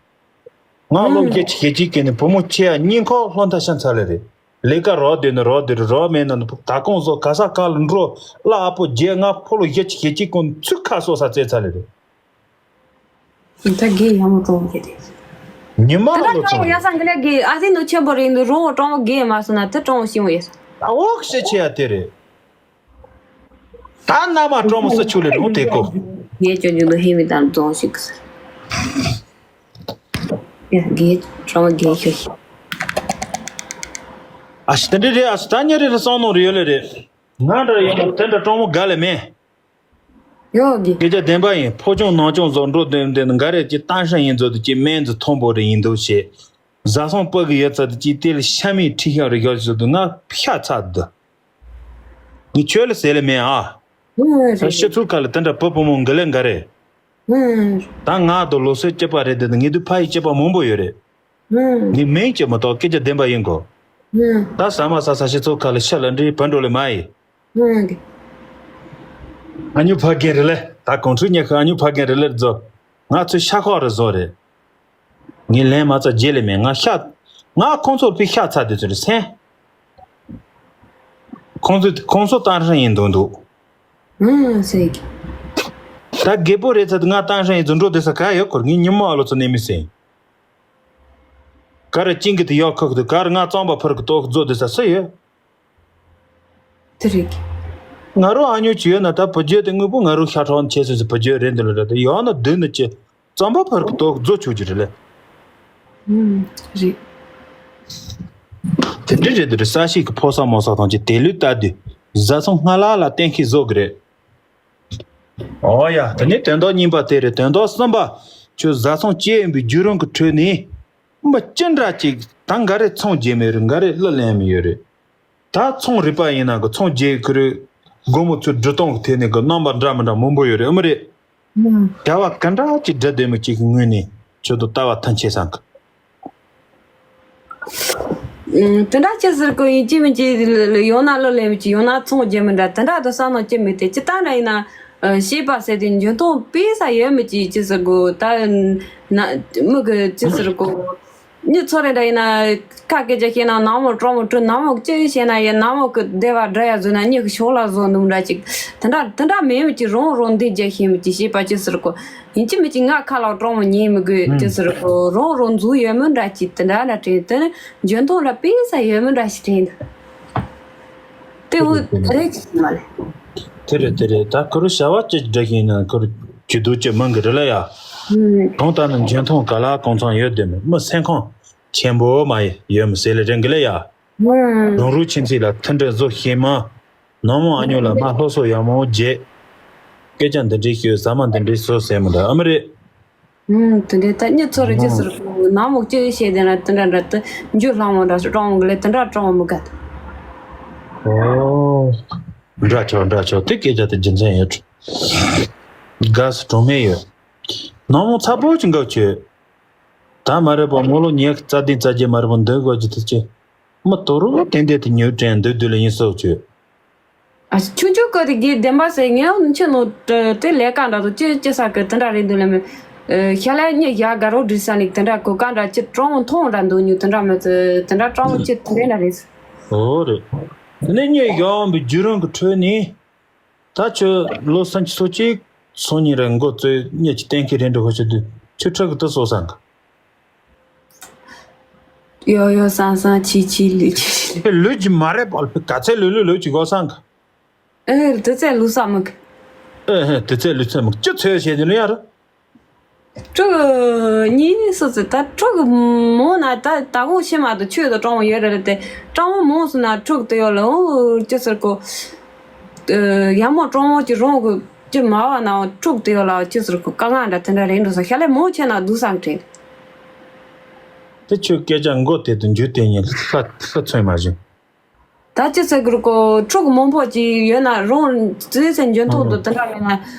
ང་ལོ་ཨུམ། བརྒྱད་ཅུ་ཞེ་གཅིག་གི་ནི་བུ་མོ་ཆེ་ཡ་གཉིས་ཁོག་ལྷོ་ཐ་ཤན་ཚ་ལེ་རེད། ལས་ཀ་རོགས་དེ་ནི་རོགས་དེ་རུ་རོགས་མེད་ན་ནི་ད་གོང་བཟོ་ག་ས་ག་ལ་འགྲོ་ལ་ཨ་པོ་རྗེ་ང་ཕོ་ལོ་བརྒྱད་ཅུ་ཞེ་གཅིག་གོང་ཚུར་ཁ་གསོ་ས་བཙལ་ཚ་ལེ་རེད། ད་རྒན་ཡག་མོ་གྲོང་མོ་རྒན་དེ། ཉི་མ་ད་ལ་ལོ་གྲོང་མོ་ཚོ་ཡ་ས་འགི་ལེ་རྒན་ཨ་ཟི་ནུ་ཆེན་པོ་རེད་འདུག་རོང་བོ་གྲོང་མོ་རྒན་མ་སོང་ན་ད་གྲོང་མོ་ཤི་མོ་ཡ་ས། ཨ་འོག་ཤི་ཆེ་ཡ་དེ་རེད། ད་མནའ་མ་གྲོང་མོ་སུ་ཆུ་ལེ་རོང་དེ་གོ། རྒན་ཅོ་ཉུ་ནུ་ཧེ་མི་དང་རྫོང་ཤིག་གི་ས། ཡ་རྒན་གྲོང་མོ་རྒན་ཤི་ཤི། ཨ་ཤི་དེ་འདྲ་རེད་ཨ་ཤི་ད་ཉེ་རེ་རེ་སང་ནོ་རེ་ཡོད་ལེ་རེད། ང་འདྲ་ཡོད་ན་དེ་འདྲ་གྲོང་མོ་དགའ་ལེ་མེད། ཡོད་གི། སྐད་ཆ་བདེན་པ་ཡིན། ཕོ་ཆུང་ནང་ཆུང་བཟོ་འགྲོ་དོན་དེ་ནི་འགའ་རེ་ཅི་ཏང་ཧྲན་ཡིན་ཚོད་དུ་ཅི་སྨན་རྫི་མཐོན་པོ་རེ་ཡིན་འདུག་བྱས། བཟའ་ཚང་སྤུ་གི་ཡོད་ཚད་དུ་ཅི་དེ་ལ་ཤ་མིག་ཁྲི་ཤ་རེ་ཡོད་ཚོད་དུ་ང་ཤ་ཚ་དུ། ངས་ཁྱོད་ལ་ཟེར་ལེ་མེད་ཨ། ཨོ་རེད་ད་རེད། སྤྱི་ཚོགས་ཁ་ལ་དེ་འདྲ་བུ་བུ་མོ་འགི་ལེ་འགའ་རེ། ཨོ་ད་ང་དང་ལོ་སོའི་སྐྱེས་པ་རེད་དེ་ངེད་དུ་ཕ་ཡི་སྐྱེས་པ་མང་པོ་ཡོད་རེད། ཨོ་ངས་མིང་ཅི་མ་གཏོགས་སྐད་ཆ་བདེན་པ་ཡིན་གོ། ཨོ་ད་ཟ་མ་ཟ་ས་སྤྱི་ཚོགས་ཁ་ལ་ཤ་ལ་འདྲི་བུ་འགྲོ་ལེ་མ་ཡི། ཨོ་གི། ཨ་ཉུ་ཕ་རྒན་རེད་ལེ། ད་གོང་ཚུལ་ཉག་གི་ཨ་ཉུ་ཕ་རྒན་རེད་ལེ་རྫོ། ང་ཚོའི་ཤ་ཁོག་རེ་བཟོ་རེད། ངས་ལན་མ་རྩ་རྗེས་ལེ་མེད་ང་ཤ། ང་ཁོང་ཚོར་ཕི་ཤ་ཚ་དུས་ཚོད་རེད་སེམས། ཁོང་ཚོ་ཁོང་ཚོ་ཏང་ཧྲན་ཡིན་འདུག་འདུག་ཨང་ཟེར་གི། ད་རྒད་པོ་རེད་ཚ་དུས་ང་ཏང་ཧྲན་ཡིན་ཚོ་འགྲོ་དེ་ས་ག་ཡོད་ཁོར་ངའི་ཉི་མ་ཨ་ལོ་ཚོ་ནས་མི་སེང་། ག་རེ་ཅིང་གི་དུ་ཡོག་ཁག་དུ་ག་རེ་ང་གཙང་པ་ཕུར་གི་ཏོག་རྫོ་དེ་ས་སུ་ཡོད། དེ་རེད། ང་རོ་ཨ་ཉོ་ཅི་ཡོད་ན་ད་བུ་རྒྱུད་དེ་དངོས་པོ་ང་རོ་ཤ་ཁྲག་ཆེ་སོ་སོ་བུ་རྒྱུད་རེད་འདི་ལ་རེད་དེ་ཡོད་ན་བདུན་ནི་ཅི་གཙང་པ་ཕུར་གི་ཏོག་རྫོ་ཆོག་གི་རེད་ལེ། ཨུམ་རེད། དེ་འདྲ་རེད་དེ་རེད་ས་ཞིག་གི་ཕོ་ས་མོ་ས་ཐང་ཅི་དེ་ལུས་ལྟ་དུས་བཟའ་ཚང་སྔ་ལ་ལ་གཏན་འཁེལ་བཟོ་གི་རེད། ཨོ་ཡ་དེ་ནི་དོན་དག་གཉིས་པ་དེ་རེད་དོན་དག་གསུམ་པ། ཁྱོད་བཟའ་ཚང་སྐྱེས་ཡིན་པའི་བརྒྱུད་རིམ་གྱི་ཁྲོད་ནས། མི་ཅི་འདྲ་ཅིག་ད་འགའ་རེ་ཚོང་རྒྱས་མེད་རེད་འགའ་རེ་གླུ་ལེན་མི་ཡོད་རེད། ད་ཚོང་རིག་པ་ཡིན་ན་གི་ཚོང་རྒྱས་ཁུ་རེ། སྒོར་མོ་ཚོས་འབྲི་སྟངས་ཀྱི་ཐད་ནས་གི་རྣམ་པ་འདྲ་མི་འདྲ་མང་པོ་ཡོད་རེད་ཨ་མི་རེད། ཨུམ། བྱ་བ་ག་འདྲ་ཅིག་སྒྲུབ་བསྡད་མི་གཅིག་གི་ངོས་ནས་ཁྱོད་དུ་ལྟ་བ་ཐམས་ཅད་སང་གི། ཨུམ། དེ་འདྲ་ཅི་ཟེར་གོ་ཡིན་གཅིག་མིན་གཅིག་ཡོང་ན་གླུ་ལེན་མི་གཅིག་ཡོང་ན་ཚོང་རྒྱག་མི་འདྲ་དེ་འདྲ་དུ་བསམ་ནོ་ཅི་མི་དེ་ཅི་ལྟར་འདྲ་ཡིན་ན། ཤེས་པ་ཟེར་དེ་འཇོན་ཐང་དཔེ་ས་ཡོད་མི་གཅིག་ཅི་ཟེར་གོ་ད། ན་མི་གི་ཅི་ཟེར་གོ་མྱི་ཚོ་རེ་འདྲ་ཡིན་ན། ཁ་སྐད་ཆ་བཤད་ན་ནག་མོ་གྲོགས་མོ་གྲོགས་ནག་མོ་ཅི་བཤད་ན་ཡང་ནག་མོ་གི་བདེ་བ་འདྲ་ཡ་བཟོས་ན་མྱི་གི་ཤོག་ལ་བཟོ་འདུག་འདྲ་ཅིག་དེ་འདྲ་དེ་འདྲ་མེད་མི་གཅིག་རང་རང་འདི་རྒྱག་ཤེས་མི་གཅིག་ཤེས་པ་ཅི་ཟེར་གོ་ཡིན་གཅིག་མིན་གཅིག་ང་ཁ་ལ་གྲོགས་མོ་ཉན་མི་དགོས་ཅི་ཟེར་གོ་རང་རང་འཛུགས་ཡོད་མི་འདྲ་ཅིག་དེ་འདྲ་འདྲ་དྲན་དེ་ནི་འཇོན་ཐང་ལ་དཔེ་ས་ཡོད་མི་འདྲ་ཞིག་དྲན་འདུག་དེ་འུ་རེད་ཅིག་མ་ལེ། དེ་རེད་དེ་རེད་ད་ཁུ་རུ་བྱ་བ་ཅི་འདྲ་ཞིག་ཡིན་ན་ཁུ་རུ་ཇུས་གཏོགས་ཅི་མང་གི་རེད་ལ་ཡ། ཨུམ། གང་ལྟར་ན་འཇོན་ཐང་ག་ལ་གང་འཚམ་ཡོད་དེ་མི་སེམས་ཁམས་ཆེན་པོ་མ་ཡི་ཡོད་མི་སེ་ལེ་རེད་གི་ལ་ཡ། ཨུམ། ལུང་རུ་ཆེན་ཚིག་ལ་མཐུན་སྒྲིལ་བཟོ་ཤེས་མ། ནང་མོ་ཨ་ཉོ་ལ་མ་སློབ་གསོ་ཡག་མོ་བརྗེ། སྐད་ཆ་འདི་འདྲའི་ཤོད་ཟ་མ་འདི་འདྲའི་བཟོ་ཟེར་མི་འདྲ་ཨ་མི་རེད། ཨུམ། དེ་འདྲའི་ད་མྱི་ཚོ་རེ་ཅི་ཟེར་གོ་ནག་མོ་ཅི་བཤད་དེ་ན་དེ་འདྲ་འདྲ་དེ་འཇུ་ལྷ་མོ་འདྲ་སུ་གྲོང་མོ་གི་ལས་དེ་འདྲ་གྲོང་མོ་མི་དགའ་དེ། ཨོ། འདྲ་ཆོག་འདྲ་ཆོག་དེ་སྐད་ཆ་དེ་རྒྱུ་མཚན་ཡོད། དགའ་སུ་གྲོང་མེད་ཡོད། ནག་མོ་ཚ་པོ་ཅི་འགའ་བྱོས། ད་མ་རེད་པ་མོ་ལོ་ཉེ་རྩ་ལྡན་རྩ་རྒྱས་མ་རེད་པ་འདི་དགོས་ཀྱི་དེ་ཅི། མི་དོ་རུ་དེ་འདྲས་དེ་ཉོས་དྲན་འདོད་འདོད་ལ་ཡིན་སོགས་བྱོས། ཨ་ཆུང་ཆུང་ཀ་དེ་དགེ་བདེན་པ་ཟེར་ངས་ཆུ་ནོ་དེ་ལས་ཀ་འདྲ་དུ་ཅི་ཅི་ས་ཀི་དེ་འདྲ་རེད་འདུག་ལ་མི། ཤ་ལས་ཉི་ཡ་དགའ་རོགས་འདྲི་ས་ནི་དེ་འདྲ་གོ་ཀ་འདྲ་ཅི་གྲོང་མཐོང་འདྲ་འདུག་ཉུ་དེ་འདྲ་མི་ཚེ་དེ་འདྲ་གྲོང་ཅི་དེ་འདྲ་རེད། ཨོ་རེད། དེ་ནས་ཉི་ཡོང་བའི་བརྒྱུད་རིམ་གི་ཁྲོད་ནས། ད་ཁྱོད་ལོ་སུམ་ཅུ་སོ་གཅིག་སོ་གཉིས་རེ་འགོ་བཙུགས་ཉི་ཅི་གཏན་འཁེལ་རེ་འགྲོ་ཧོ་ཆུ་དུས་ཁྱོད་ཁྲག་གི་དུ་སོ་སང་གི། ཡོ་ཡོ་སང་སང་ཆི་ཆི་ལི་ཆི་ལི། ཨེ་ལུས་ཀྱི་མ་རེད་པ་ལ་ག་ཚད་ལུས་ལུས་ལུས་ཀྱི་གོ་སང་གི། ཨེ་དུ་ཚད་ལུས་ས་མི་གི། ཨེ་ཧེ་དུ་ཚད་ལུས་ཚད་མི་གི་ཅི་ཚོད་བྱེད་དུ་ལུས་ཡ་རུ། ཕྲུ་གུ་གཉིས་སུ་ཚོད་ད་ཕྲུ་གུ་མང་ན་ད་ད་གོང་ཆེ་མ་གཏོགས་ཆོས་དང་སྤྲང་བོ་ཡོད་རེད་དེ། སྤྲང་བོ་མང་སོང་ན་ཕྲུ་གུ་དེ་ཡོད་ལ་འོ་ཅི་ཟེར་གོ། ཡ་མོ་སྤྲང་བོ་ཅི་རང་གི་ཅི་མ་བ་ན་ཕྲུ་གུ་དེ་ཡོད་ལ་ཅི་ཟེར་གོ་དཀའ་ངལ་འདྲ་དེ་འདྲ་རེད་འགྲོ་ས་ཤ་ལས་མང་ཆེ་ན་སྡུག་བསམ་དྲན། དེ་ཁྱོད་སྐད་ཆ་མགོ་དེ་དུ་འཇུ་དེ་ཉིད་ལྷ་ལྷ་མཚོན་མ་བཞིན། ད་ཅི་ཟེར་དགོས་རེད་གོ་ཕྲུ་གུ་མང་པོ་ཅིག་ཡོད་ན་རང་བརྩེ་སེམས་འཇོན་ཐོག་ཏུ་དེ་འདྲ་མེད་ན།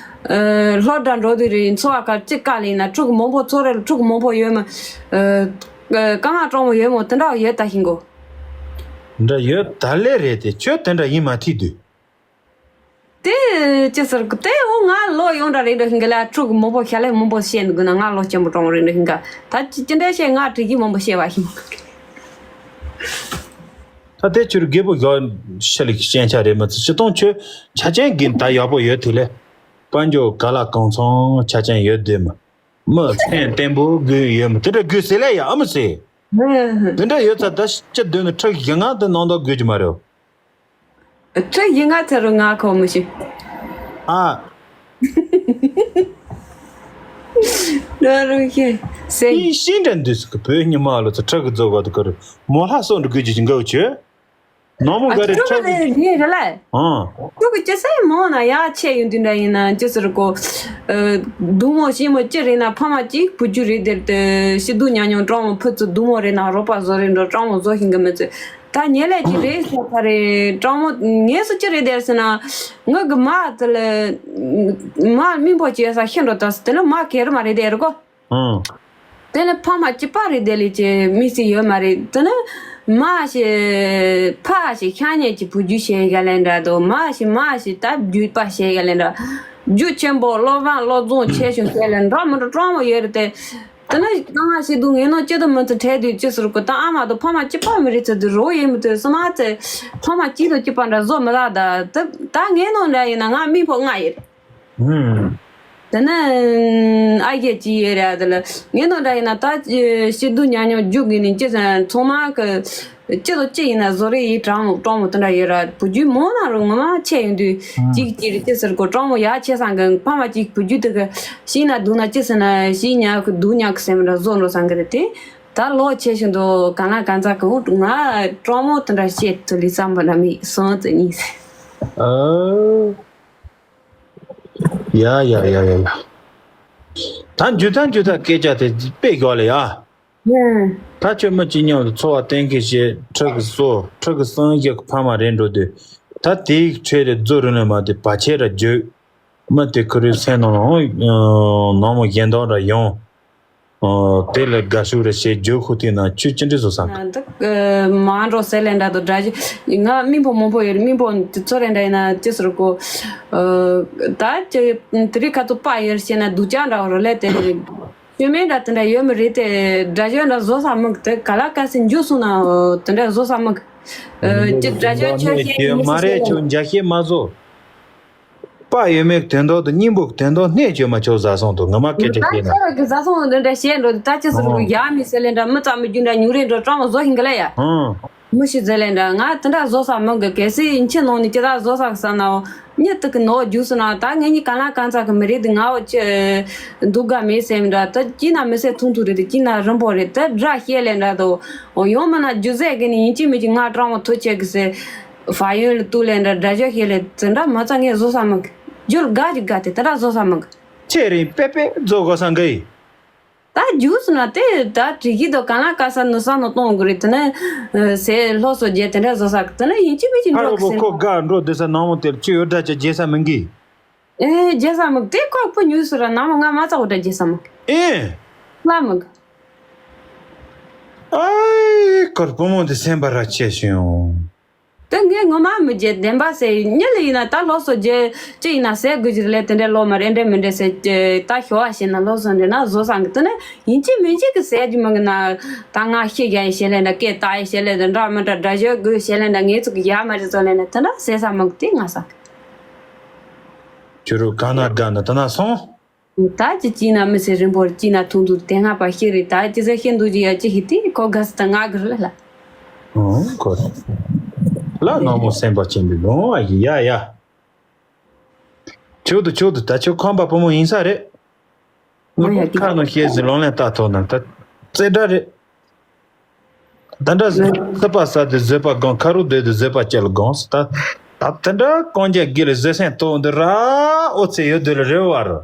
ཨ། སློབ་གྲྭ་འགྲོ་དུས་རེད་འཚོ་བ་ག་ཅི་དཀའ་ལས་ན་ཕྲུ་གུ་མང་པོ་འཚོ་རེད་ཕྲུ་གུ་མང་པོ་ཡོད་མ། ཨ། དཀའ་ངལ་སྤྲང་བོ་ཡོད་མོ་དེ་འདྲ་ཡོད་ད་ཤིང་གོ་འདྲ་ཡོད་ད་ལས་རེད་དེ་ཁྱོད་དེ་འདྲ་ཡིན་མ་ཐིག་དུས། དེ་ཅི་ཟེར་གི་དེ་འོ་ང་ལོ་ཡོངས་འདྲ་རེད་འདྲ་ཤིང་གི་ལ་ཕྲུ་གུ་མང་པོ་ཤ་ལས་མང་པོ་བཤད་འདུག་ན་ང་ལོ་ཆེན་པོ་སྤྲང་བོ་རེད་འདྲ་ཤིང་ག་ད་ཅི་ཅི་འདྲ་བཤད་ང་དྲི་གི་མང་པོ་བཤད་བ་ཤིང་། ད་དེ་ཆུར་རྒད་པོ་ཡོད་ཤ་ལི་ཤན་ཆ་རེད་མ་ཚི་ཅི་གཏོང་ཆོས་ཆ་ཅན་གིན་ད་ཡག་པོ་ཡོད་དེ་ལས། དཔལ་འབྱོར་ག་ལ་གང་ཚང་ཆ་ཅན་ཡོད་དེ་མ། མི་ཚན་བརྟན་པོ་དགོས་ཡོད་མ་དེ་འདྲ་དགོས་ཟེར་ལས་ཡ་ཨ་མི་ཟེར། དེ་འདྲ་ཡོད་ཚ་ད་ཅི་འདོད་ནི་ཁྲག་གི་ང་དེ་ནང་ད་དགོས་ཀྱི་མ་རེད། ཁྲག་གི་ང་ཚ་རུ་ང་ཁོ་མི་ཤི། ཨ། ན་རུ་ཤེ་སེ། ཤིན་ཏུ་འདུས་སུ་བོད་ཉི་མ་ལོ་ཚོ་ཁྲག་གི་རྫོགས་པ་དུ་ག་རུ་མོ་ལྷ་སོགས་འདྲ་དགོས་ཀྱི་འགའ་བྱོས། ནང་མོ་ཨ་ག་རེ་ཕྲུ་གུ་ཁྲག་ལས་རེད་རེད་ལ། ཨང་། ཕྲུ་གུ་སྐྱེ་སའི་མོ་ན་ཡ་ཆེ་ཡོང་དུས་འདྲ་ཡིན་ན་ཅི་ཟེར་གོ། ཨ། སྡུག་མོ་ཤི་མོ་ཅི་རེད་ན་ཕ་མ་གཅིག་བུ་རྒྱུད་རེད་དེར་དེ་ཤི་སྡུག་མྱ་མྱོང་སྤྲང་མོ་ཕུ་ཚུ་སྡུག་མོ་རེད་ན་རོགས་པ་བཟོ་རེད་འགྲོ་སྤྲང་མོ་བཟོ་ཤིང་གི་མི་ཚོས་ད་ཉེ་ལས་ཀྱི་རེད་ཟེར་ཁ་རེད་སྤྲང་མོ་ངས་སུ་ཅི་རེད་དེར་ཟེར་ན་ངོས་ཀྱི་མ་དེ་ལ་མ་མི་འབོ་བྱེད་ས་ཤི་འགྲོ་ད་དེ་ལ་མ་གེ་རུ་མ་རེད་དེར་གོ། ཨང་། དེ་ནི་ཕ་མ་གཅིག་པ་རེད་དེ་ལས་ཀྱི་མི་སྲིད་ཡོད་མ་རེད་དེ་ནི་མ་ཞེས་ཕ་ཞེས་ཤ་ཉེ་ཀྱི་བུ་རྒྱུད་བྱེད་ག་ལེན་འདྲ་དོ་མ་ཞེས་མ་ཞེས་ད་རྒྱུད་པ་བྱེད་ག་ལེན་འདྲ་རྒྱུ་ཆེན་པོ་བློ་བཟང་བློ་བཟང་ཆེ་ཆུང་བྱེད་ལེན་འདྲ་མི་འདྲ་སྤྲང་མོ་ཡོད་རེད་དེ། དེ་ནི་ང་ཞིག་ཏུ་ངའི་ནང་སྐྱིད་དུ་མི་ཚུ་འཕྲད་དུས་ཅི་ཟེར་གི་ད་ཨ་མ་དང་ཕ་མ་གཅིག་པ་མི་རེད་ཚུལ་དུ་རོ་ཡེ་མི་ཐུབ་སུ་མ་ཚེ་ཕ་མ་གཅིག་དང་གཅིག་པ་འདྲ་བཟོ་མི་ལ་ད་དེ་ད་ངའི་ནང་འདྲ་ཡིན་ན་ང་མི་ཕོ་ལྔ་ཡིན། ཧུམ། དེ་ནས་ཨ་ཡེ་ཅི་ཡེ་རེད་དེ་ལ་ངའི་ནང་འདྲ་ཡིན་ན་ད་ཤི་སྡུག་མྱ་མྱོང་རྒྱུག་གི་ནི་ཅི་ཟེར་ཚང་མ་གི་ཅི་དང་ཅི་ཡིན་ན་བཟོ་རེ་ཡི་གྲང་མོ་གྲང་མོ་དེ་འདྲ་ཡོད་ར་བུ་རྒྱུད་མང་ན་རུང་ངོ་མ་ཆེ་ཡོང་དུས་ཧུམ། གཅིག་གཅིག་རེ་ཅི་ཟེར་གོ་གྲང་མོ་ཡ་ཆེ་སང་གི་ཕ་མ་གཅིག་བུ་རྒྱུད་དེ་གི་ཤི་ན་སྡུག་ན་ཅི་ཟེར་ན་ཤི་ཉག་གི་སྡུག་ཉག་གི་སེམས་འདྲ་བཟོ་འགྲོ་སང་གི་རེད་དེ་ད་ལོ་ཆེ་ཞིང་དུ་གང་ལ་གང་ཚ་གི་འུ་ང་གྲང་མོ་དེ་འདྲ་བཤད་ཐུ་ལི་བསམ་པ་འདྲ་མི་སོང་ཙི་གཉིས་ཟེར། ཨ། ཡ་ཡ་ཡ་ཡ་ཡ། ད་འཇུ་ད་འཇུ་ད་སྐད་ཆ་དེ་དཔེ་ཞོག་ལ་ཡ། ཧུམ། ད་ཁྱོད་མི་གཅིག་མཉམ་དུ་འཚོ་བ་གཏན་འཁེལ་བྱེད་ཕྲུ་གུ་གསོ་ཕྲུ་གུ་གསང་ཞིག་གི་ཕ་མ་རེད་འགྲོ་དུས་ད་དེའི་ཁྲོད་དུ་རྫོ་རུ་ནས་མ་དེ་བ་ཆེ་ར་བརྗོད་མི་དེ་ཁུ་རུའི་སེམས་ནང་ལ་ནང་མོ་གཞན་དག་ར་ཡོང་། ཨོ། དེ་ལས་དགའ་ཤུགས་རེ་བྱེད་རྒྱུ་ཁུ་ཐིག་ན་ཆུ་ཅི་འདྲི་བཟོ་བསམ་གི། འདི་མ་འགྲོ་ཟེར་ལེ་འདྲ་དོ་འདྲ་ཞིག་ང་མི་འབོ་མང་པོ་ཡོད་མི་འབོ་དེ་ཚོ་རེ་འདྲ་ཡིན་ན་ཅི་ཟེར་གོ། ད་ཅི་དེ་རིགས་ཁ་ཚོ་པ་ཡོད་ཤེ་ན་སྡུག་ཅག་འདྲ་བ་རེ་ལས་དེ་ཤོད་མེད་འདྲ་དེ་འདྲ་ཡོད་མི་རེད་དེ་འདྲ་ཞོད་འདྲ་བཟོ་ས་མི་དེ་ག་ལ་ག་སེ་འཇུ་སོང་ན་དེ་འདྲ་བཟོ་ས་མི་ཅི་འདྲ་ཞོད་ཆོད་ཤེ་མ་རེད་ཁྱོད་འཇའ་ཤེ་མ་བཟོ། པ་ཡོད་མེད་དོན་དག་ཏུ་སྙིང་པོ་དོན་དག་གནས་བཅོས་མ་ཆོག་ཟ་སོང་དུ་ངོ་མ་སྐད་ཆ་བཤད་ན། ད་ཁྱོད་ཀྱི་ཟ་སོང་དུ་འདྲ་བཤད་འགྲོ་དུ་ད་ཅི་ཟེར་རུ་ཡ་མི་ཟེར་ལེ་འདྲ་མི་ཙམ་མི་རྒྱུ་འདྲ་ཉུང་རེ་འགྲོ་སྤྲང་བོ་བཟོ་ཤིང་གི་ལ་ཡ། ཧང་། མི་ཤི་ཟེར་ལེ་འདྲ་ང་དེ་འདྲ་བཟོ་ས་མི་གི་གལ་སྲིད་ཡིན་ཆེ་ནང་ནས་ཅི་ད་བཟོ་ས་གི་ས་ནའོ་མྱི་དུ་གི་ནོ་རྒྱུ་སུ་ན་ད་ངེད་གཉིས་གང་ལ་གང་ཚ་གི་མི་རེད་དུ་ང་འོ་ཅི་འདུག་ག་མེད་སེམས་འདྲ་ད་ཅི་ན་མི་སེ་ཐུང་ཐུང་རེད་དུ་ཅི་ན་རིན་པོ་རེད་ད་འདྲ་བཤད་ལེ་འདྲ་དུ་ཡོང་མི་ན་རྒྱུ་ཟས་གི་ནི་ཡིན་གཅིག་མིན་གཅིག་ང་སྤྲང་བོ་ཐུ་ཆེ་གི་སེ། ཧྥ་ཡོན་ལ་ཏུ་ལེ་འདྲ་དགྲ་ཇོ་ཤེ་ལེ་དེ་འདྲ་མ་ཚ་ངས་བཟོ་ས་མི་གི་རྒྱུར་དགའ་ཅིག་དགའ་དེ་དེ་འདྲ་བཟོ་ས་མི་གི་ཁྱེད་རིང་པེ་པེ་བཟོ་དགོས་ས་འགའ་ཡིན། ད་རྒྱུས་སུ་ན་དེ་ད་དྲི་གི་དོ་གང་ལ་ག་ས་ནུ་ས་ནུ་གཏོང་དགོས་རེད་དེ་ནས་ཟས་ལྷོ་སོ་རྒྱས་དེ་འདྲ་བཟོ་ས་གི་དེ་ནས་ཡིན་གཅིག་མིན་གཅིག་ཨ་འགྲོ་རོ་གི་བོ་ཟེར་ཁོ་ན་དགའ་འགྲོ་དེ་ས་ནང་མོ་དེར་ཅི་ཡོད་འདྲ་ཅི་རྒྱས་ས་མི་གི་ཨེ་རྒྱས་ས་མི་གི་དེ་ཁོ་བུ་ཉུས་སུ་ར་ནང་མོ་ང་མ་ཚ་བོ་འདྲ་རྒྱས་ས་མི་གི་ཨེ་ལ་མི་གི་ཨའི་ཁོར་བུ་མོ་དེ་སེམས་པ་ར་ཆེ་ཤོས་ཡོང་། དེ་ངས་ངོ་མ་མི་བརྗེད་བདེན་པ་ཟེར་ཉིད་ལ་ཡིན་ན་ད་ལོ་སོ་བརྗེད་ཅི་ཡིན་ན་ཟས་དགོས་ཀྱི་རེད་ལས་དེ་འདྲའི་ལོ་མ་རེད་འདྲེ་མི་འདྲེ་ཟེར་ད་ཞོ་བ་ཞེ་ན་ལོ་སོ་འདྲེ་ན་བཟོ་སང་གི་དེ་ནི་ཡིན་གཅིག་མིན་གཅིག་གི་ཟས་ཀྱི་མི་གི་ན་ད་ང་ཤི་རྒྱ་ཡི་ཞེ་ལས་འདྲ་སྐད་ད་ཡི་ཞེ་ལས་འདྲ་འདྲ་མི་འདྲ་འདྲ་ཞོ་དགོས་ཞེ་ལས་འདྲ་ངས་ཚུགས་ཀྱི་ཡ་མ་རེད་བཟོ་ལས་ན་དེ་འདྲ་ཟས་ས་མི་གི་དེ་ང་ས་ཁྱོད་རུ་ག་ན་དགའ་ན་དེ་ན་སོང་། ད་ཅི་ཅི་ན་མི་སེ་རིང་པོར་ཅི་ན་ཐུང་ཐུང་དེ་སྔ་པ་ཤེས་རེད་ད་ཅི་ཟེར་ཤེས་འདུག་ཅི་ཡ་ཅི་ཤི་དེ་ཁོ་དགའ་སི་ད་ང་གི་རེད་ལ། ཨོ་ཁོ་རེད། ལ་ནག་མོ་སེམས་པ་ཆེན་པོའི་ལུང་བ་ཡི་ཡ་ཡ། ཆོག་ཏུ་ཆོག་ཏུ་ད་ཆོག་ཁམས་པ་བུ་མོ་ཡིན་ས་རེད། ངུ་ཡ་ཁ་ནང་བཤད་ཟིན་ལོང་ལེན་ལྟ་ཐོག་ན་ད་རྩེ་འདྲ་རེད། ད་འདྲ་ཟིན་ཐུབ་པ་ས་དེ་བཟོད་པ་སྒོམ་ཁ་རུ་སྡོད་དེ་བཟོད་པ་སྐྱེ་ལ་སྒོམ་ཟེར་ད། ད་དེ་འདྲ་གང་རྒྱ་དགེ་ལ་བཟོད་སེམས་གཏོང་འདི་ར་ཨོ་ཚེ་ཡོད་དེ་ལ་རེ་བ་རུ།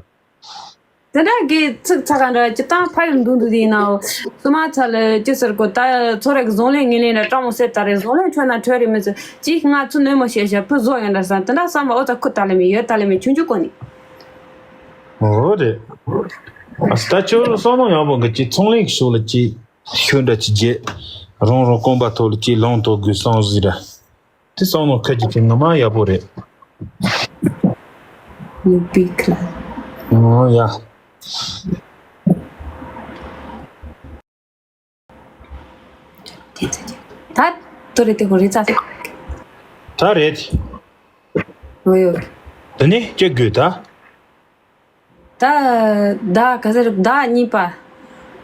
དེ་འདྲ་དགེ་ཚིག་ཚ་ག་འདྲ་ཅི་ཏང་ཕ་ཡུལ་འདུག་འདུག་དེ་ཡིན་ནའོ། སུ་མ་ཚ་ལ་ཅི་ཟེར་གོ་ད་ཚོ་རེག་བཟང་ལན་ངན་ལན་འདྲ་སྤྲང་མོ་སེ་ད་རེ་བཟང་ལན་ཁྲོད་ན་ཁྲོད་རེ་མི་ཚོ་ཅི་ང་ཚོ་ནོན་མོ་བཤད་བཤད་ཕུ་བཟོ་ཡོད་འདྲ་ས་དེ་འདྲ་བསམ་པ་ཨོ་ཚ་ཁུ་ད་ལེ་མི་ཡོད་ད་ལེ་མི་ཆུང་ཆུང་གོ་ནི། ཨོ་རེད། ཨ་སི་ད་ཁྱོད་བསམ་བློ་ཡག་པོ་གི་ཅི་ཚོང་ལས་ཀྱི་ཕྱོགས་ལ་ཅི་ཤོད་འདྲ་ཅི་རྗེས་རང་རང་རྐང་པ་ཐོག་ལ་ཅི་ལོང་ཐོག་དགོས་བསམ་ཟིག་ར། དེ་བསམ་བློ་ཁ་ཅིག་དེ་ངོ་མ་ཡག་པོ་རེད། You big club. ཨོ་ཡ། ད་དོ་རེད་དེ་གོ་རེད་ཙ། ད་རེད། ཨོ་ཡོ། དེ་ནས་ཅི་དགོས་ད། ད་ད་ག་ཟེར་ད་གཉིས་པ།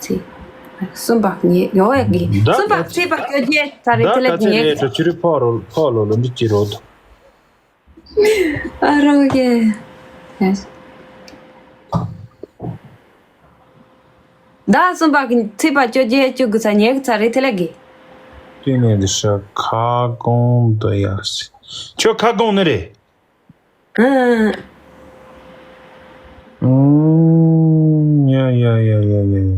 ཚེ། གསུམ་པ་གཉིས་ཡོ་ཡ་གི་ད་གསུམ་པ་ག་ཚེ་པ་སྐྱོ་རྒྱལ་ད་རེད་ད་དེ་ལས་ག་ཚེ་གཉིས། ལས་དུ་ཆུ་རི་ཕོ་རོ་ཕོ་ལོ་ལོ་འདི་ཅི་རོ་དུ། ཨ་རོ་གེ། ད་གསུམ་པ་གི་ཚེ་པ་སྐྱོ་རྒྱལ་སྐྱོ་གི་ཚ་ཉེ་གི་ཚ་རེད་དེ་ལས་གི། དེ་ནས་འདི་ཧྲ་ཁ་གོང་དུ་ཡར་སི། ཁྱོད་ཁ་གོང་ནི་རེད། ཨང་། ཨང་། ཡ་ཡ་ཡ་ཡ་ཡ།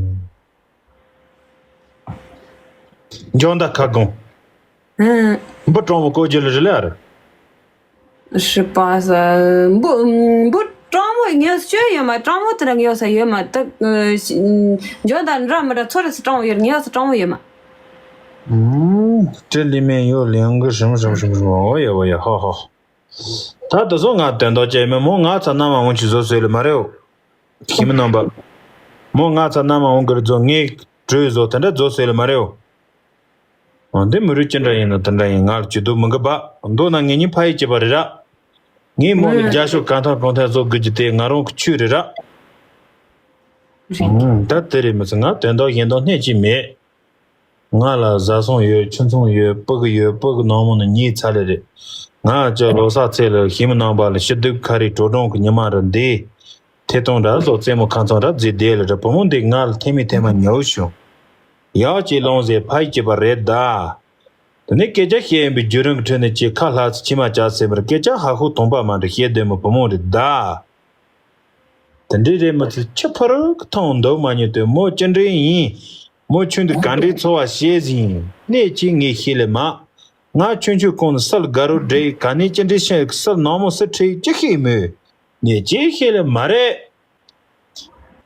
འཇོན་ད་ཁ་གོང་། ཨང་། འབུ་སྤྲང་བོ་བཀོལ་རྒྱུ་ལ་རི་ལ་ཨ་རི། སྲིད་པ་ས། འབུ་འབུ་སྤྲང་བོ་ངས་སྤྱོད་ཡོད་མ་སྤྲང་བོ་དེ་ར་ངས་ས་ཡོད་མ་ད། འཇོན་ད་འདྲ་མི་འདྲ་ཚོ་རེ་ས་སྤྲང་བོ་ཡོད་ངས་ས་སྤྲང་བོ་ཡོད་མ། ཨང་། ཏྲི་ལི་མེན་ཡོ་ལིང་གི་རིམ་རིམ་རིམ་རིམ་འོ་ཡ་བ་ཡ་ཧོ་ཧོ། ད་དེ་ཚོ་ང་དོན་དག་ཅན་མི་མོ་ང་ཚ་ན་མ་འོང་ཆི་བཟོ་སྲོལ་ལ་མ་རེའོ། ཁྱིམ་རྣམ་པ། མོ་ང་ཚ་ན་མ་འོང་གི་རེད་ཚོ་ངས་གྲོས་བཟོ་དེ་འདྲ་བཟོ་སྲོལ་ལ་མ་རེའོ། འོ་འདི་མི་རུས་ཅི་འདྲ་ཡིན་ན་དེ་འདྲ་ཡིན་ང་ལ་ཇུས་གཏོགས་མི་དགོས་པ་མདོར་ན་ངེད་གཉིས་ཕ་ཡུལ་གཅིག་པ་རེད་ར། ངས་མོ་ལ་རྒྱ་ཤོག་གང་ཐང་གང་ཐང་བཟོ་དགོས་ཀྱི་དེ་ང་རང་གི་ཆོས་རེད་ར། རེད། ད་དེ་རེད་མི་ཚེ་ང་དོན་དག་གཞན་དག་སྣེ་གཅིག་མེད། ང་ལ་བཟའ་ཚང་ཡོད་ཁྱིམ་ཚང་ཡོད་སྤུ་གུ་ཡོད་སྤུ་གུ་ནང་མོ་ནི་ཉེ་ཚ་ལེ་རེད། ང་ཅག་ལོ་གསར་ཚེས་ལ་ཞི་མི་ནང་པ་ལ་ཕྱི་སྡུག་ཁ་རི་དྲོ་གྲོང་གི་ཉི་མ་ར་འདི། ཐེ་གཏོང་འདྲ་བཟོ་རྩེད་མོ་ཁང་ཚང་འདྲ་རྫི་བདེ་ལ་ར་བུ་མོ་འདི་ང་ལ་ཐེ་མི་ཐེ་མ་ཉོ་བྱུང་། ཡག་ཅིག་ལོང་ཟེར་ཕ་ཡི་སྐྱེས་པ་རེད་ད། དེ་ནས་སྐད་ཆ་བཤད་ཡིན་པའི་བརྒྱུད་རིམ་གྱི་ཁྲོད་ནས་ཀྱི་ཁ་ལྷག་ཚེ་ཕྱི་མ་བྱ་ཟེར་བར་སྐད་ཆ་ཧ་ཧུ་དོང་པ་མ་འདྲ་བཤད་འདོད་མོ་བུ་མོ་རེད་ད། དེ་འདྲའི་རེད་མ་ཚད་ཁྱི་ཕ་རུ་གི་ཐང་འདུག་མ་ཉོས་ཏེ་མོ་ཅི་འདྲའི་ཡིན། མོ་ཁྱོད་འདི་ག་འདྲའི་འཚོ་བ་བྱེད་ཟིན་གནས་ཅི་ངས་ཤེས་ལེ་མ། ང་ཁྱོད་ཁྱོད་གོང་ནས་སལ་དགའ་རོ་འདྲེ་ག་ནས་ཅི་འདྲའི་ཤེས་སལ་ནང་མོ་སི་ཁྲི་ཅི་ཤེས་མོད། ངས་ཅི་ཤེས་ལེ་མ་རེད།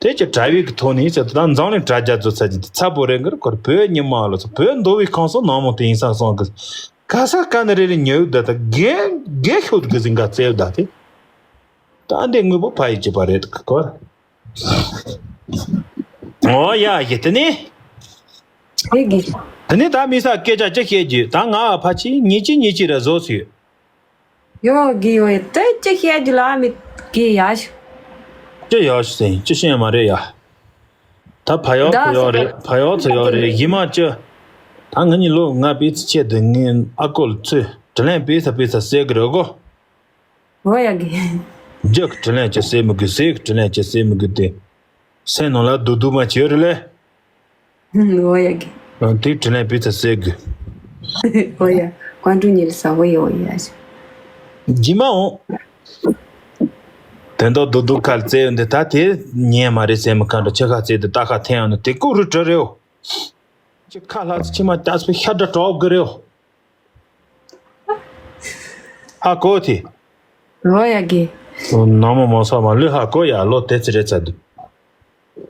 དེ་ཅི་དྲ་བའི་གི་ཐོག་ནས་ཟེར་ད་འཛམ་གླིང་དྲ་རྒྱ་བཟོ་ཚར་གྱི་དེ་ཚ་པོ་རེད་འགར་ཁོར་བོད་ཉི་མ་ལ་ཚོ་བོད་མདོ་བའི་ཁང་སོ་ནང་མོ་དེ་ཡིན་ས་སོང་གི། ག་ས་ག་ནས་རེ་རེ་ཉོས་ད་ད་རྒན་རྒན་ཤོད་གི་ཟིན་ག་བཙལ་ད་དེ། ད་འདི་དངོས་པོ་ཕ་ཡི་བྱེད་པ་རེད་ཁོ། ཨོ་ཡ་ཡེ་དེ་ནི། ཡེ་གི། དེ་ནི་ད་མི་ས་སྐད་ཆ་ཅི་བཤད་རྒྱུ་ད་ང་ཕ་ཆི་ཉི་ཆི་ཉི་ཆི་ར་བཟོ་སུ་ཡོད། ཡོ་གི་ཡོ་ཡེ་དེ་ཅི་བཤད་རྒྱུ་ལ་མི་གི་ཡ་ཤི། ཅི་ཡ་ཤི་ཟེར་ཅི་བཤད་མ་རེད་ཡ། ད་ཕ་ཡོག་ཚོ་ཡོག་རེད་ཕ་ཡོག་ཚོ་ཡོག་རེད་ཡི་མ་ཅི། ད་ང་གཉིས་ལོ་ལྔ་པའི་ཚེ་ཆེད་དུ་ངའི་ཨ་ཀོ་ལ་ཚོས་དྲིན་ལན་པའི་ཚ་པའི་ཚ་ཟེར་གི་རེད་གོ། འོ་ཡ་གི། རྒྱུ་གི་དྲིན་ལན་ཅི་སེ་མི་དགོས་ཟས་ཀྱི་དྲིན་ལན་ཅི་སེ་མི་དགོས་ཏེ། སེམས་ནང་ལ་སྡུག་སྡུག་མ་བྱེད་རེད་ལེ། འོ་ཡ་གི། དེའི་དྲིན་ལན་བུ་ཚ་སེ་དགོས། འོ་ཡ། ཀོང་ཀྲུའུ་ཉིལ་ས་འོ་ཡ་འོ་ཡ། ཇི་མ་འོང་། དེ་འདོག་སྡུག་སྡུག་ཁ་ལ་བཙལ་ཡོང་དེ་ད་དེ་ཉན་མ་རེད་སེམས་མི་ཁ་འདྲ་ཆེ་ཁ་བཙལ་དེ་ད་ཁ་འཐེན་ཡོང་ནི་དེ་ཀུ་རུ་གྲི་རེའོ། ཅི་ཁ་ལྷག་ཚེ་ཕྱི་མ་ལྟ་སྤེ་ཤ་འདྲ་གྲོགས་དགོས་རེའོ། ཧ་གོ་ཐི། རོ་ཡ་གི། ནང་མོ་མོ་ས་མ་ལུས་ཧ་གོ་ཡ་ལོ་དེ་ཚེ་རེད་ཚ་དུ།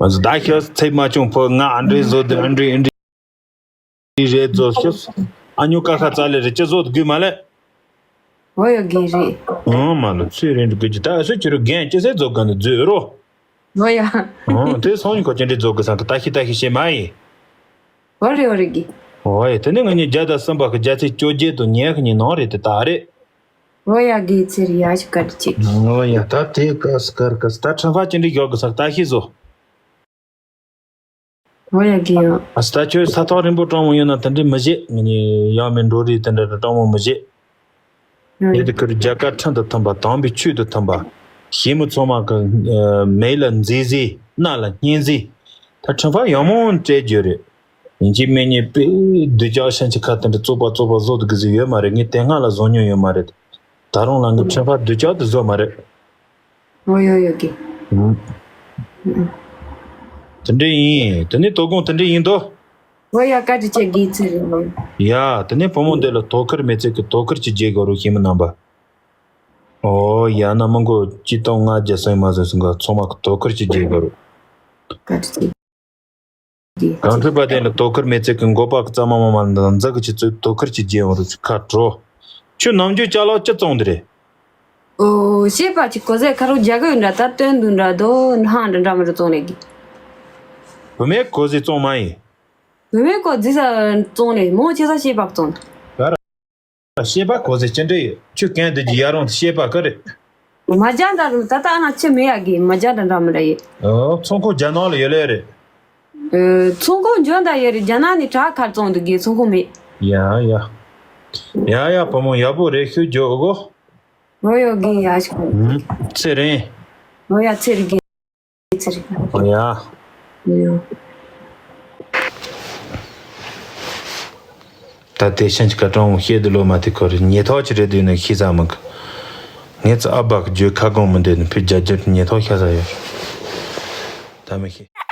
མ་ཟི་ད་ཤོ་ཚེ་མ་ཆུང་ཕོ་ང་ཨ་འདྲེ་བཟོ་དུ་ཨ་འདྲེ་ཨ་འདྲེ་རེད་བཟོ་ཤོ། ཨ་ཉུ་ཀ་ཁ་ཙ་ལེ་རེ་ཅི་བཟོ་དུ་དགོས་མ་ལེ། རོ་ཡ་གི་རེད། ཨང་མ་ལོ་ཚེ་རིང་དུ་དགོས་ཀྱི་ད་ཨ་སུ་ཁྱོད་རུ་རྒན་ཅི་སེ་བཟོ་ག་ནི་བཟོས་རོ། རོ་ཡ། ཨང་དེ་སང་ཉིན་ཁོ་ཅི་འདྲེ་བཟོ་གི་སང་གི་ད་ཤི་ད་ཤི་ཤེས་མ་ཡིན། འོ་རེད་འོ་རེད་གི། འོ་ཡ་དེ་ནི་ང་གཉིས་བརྒྱ་དང་གསུམ་པ་གི་རྒྱ་ཚིག་བཅོ་བརྒྱད་དང་ཉེར་གཉིས་ནང་རེད་དེ་ད་རེད། འོ་ཡ་གི་ཚེ་རི་ཡ་ཞིག་ག་རེ་ཅིག་འོ་ཡ་ད་དེ་ག་སི་གར་ག་སི་ད་ཁྲིམས་ཕ་ཅི་འདྲི་ཡོད་གི་ས་ད་ཤི་བཟོ། འོ་ཡ་གི་ཡོད། ཨ་སི་ད་ཁྱོད་ས་ཐག་རིང་པོ་གྲོང་མོ་ཡོད་ན་དེ་འདྲི་མི་བྱེད་ང་གཉིས་ཡང་མི་འགྲོ་རེད་དེ་འདྲ་གྲོང་མོ་མི་བྱེད། དེ་དུ་ཁུར་རྒྱ་གར་ཁྲིམས་དང་མཐུན་པ་དམ་པའི་ཆོས་དང་མཐུན་པ། ཞི་མི་ཚང་མ་གི་མེ་ལ་མཛེས་ཟེ། སྣ་ལ་སྙན་ཟེ། ད་ཁྲིམས་ཕ་ཡང་མོ་སྤྲད་རྒྱུ་རེད། ཡིན་གཅིག་མིན་གཉིས་པའི་སྡུག་ཅག་ཤན་གྱི་ཁ་དེ་འདྲ་བཙོག་པ་བཙོག་པ་བཟོ་འདུག་གི་ཟིག་ཡོད་མ་རེད། ངས་དེ་སྔ་ལ་བཟོ་མྱོང་ཡོད་མ་རེད། ད་རུང་ལ་ངས་ཁྲིམས་ཕ་སྡུག་ཅག་དེ་བཟོ་མ་རེད། ཨོ་ཡོད་ཡོད་གི། ཨུམ། དེ་འདྲ་ཡིན། དེ་ནས་དོ་དགོང་དེ་འདྲ་ཡིན་དོ། ཨོ་ཡ། བཀའ་དྲིན་ཆེ་དགེ་ཚུལ་རིང་ལོ། ཡ། དེ་ནས་བུ་མོ་འདི་ལ་དོ་ཁུར་མེད་ཚད་ཀྱི་དོ་ཁུར་གྱི་རྗེས་དགོས་རུ་ཤེས་མི་རྣམ་པ། ཨོ་ཡ། ན་མི་མགོ་ཅི་དང་ང་རྒྱ་སེང་མ་ཟེར་སོང་ག་ཚང་མ་གི་དོ་ཁུར་གྱི་རྗེས་དགོས་རུ། བཀའ་དྲིན་ཆེ། གང་ཁྲིད་པ་དེ་ལ་དོ་ཁུར་མེད་ཚད་ཀྱི་མགོ་པ་གི་རྩ་མ་མ་མ་འདི་འཛག་གི་ཆུ་ཚོད་དོ་ཁུར་གྱི་རྗེས་འོང་རུ་ཁ་དྲོ། ཁྱོད་ནམ་རྒྱུན་ཅ་ལག་ཅི་བཙོང་འདི་རེད། ཨོ། ཤེས་པ་ཅིག་གོ་ཟེ་ཁ་རོག་རྒྱ་གི་འདྲ་ད་སྟོན་དུ་འདྲ་དོ་ཧང་འདྲ་འདྲ་མི་རུ་བཙོང་ལེ་གི། བུ་མོས་གོ་ཟེ་བཙོང་མ་ཡིན། བུ་མོས་གོ་ཟེ་ས་བཙོང་ལེ་མོ་ཆེ་ས་ཤེས་པ་བཙོང་། ཤེས་པ་གོ་ཟེ་ཅི་འདྲ་ཡོད། ཁྱོད་གན་དུ་གྱི་ཡ་རོང་དུ་ཤེས་པ་ག་རེད། མ་རྒྱ་འདྲ་རུ་ད་ལྟ་ང་ཆི་མེད་ཡ་གི་མ་རྒྱ་འདྲ་འདྲ་མི་འདྲ་ཡོད། ཨོ། ཚོང་ཁང་རྒྱ་ནག་ལ་ཡོད་ལེ་རེད། ཨོ། ཚོང་ཁང་འཇོན་ད་ཡོད་རེད། རྒྱ་ནག་ནས་དྲག་ཁར་བཙོང་འདུག་གི་ཚོང་ཁང་མེད། ཡ་ཡ། ཡ་ཡ། བུ་མོ་ཡག་པོ་རེད། ཤུགས་རྒྱོབ་གོ། ཨོ་ཡོད་གི་ཡ་ཞིག་ཨུམ། ཚེ་རིང་། ཨོ་ཡ། ཚེ་རིང་གི། ཚེ་རིང་། ཨོ་ཡ། ཨོ་ཡ། ད་དེ་ཤན་གྱི་ཀ་ཀྲང་བོ་ཤེས་དུ་ལོ་མ་དེ་ཁོ་རེ་ཉེ་ཐོག་ཅི་རེད་དུས་ནས་ཤེས་ས་མི་གི། ངས་ཚ་ཨ་བག་ཇོ་ཁ་གོང་མི་འདོད་ནི་ཕི་རྒྱ་རྒྱུད་ཉེ་ཐོག་ཤ་ས་ཡོད། ད་མི་ཤེས།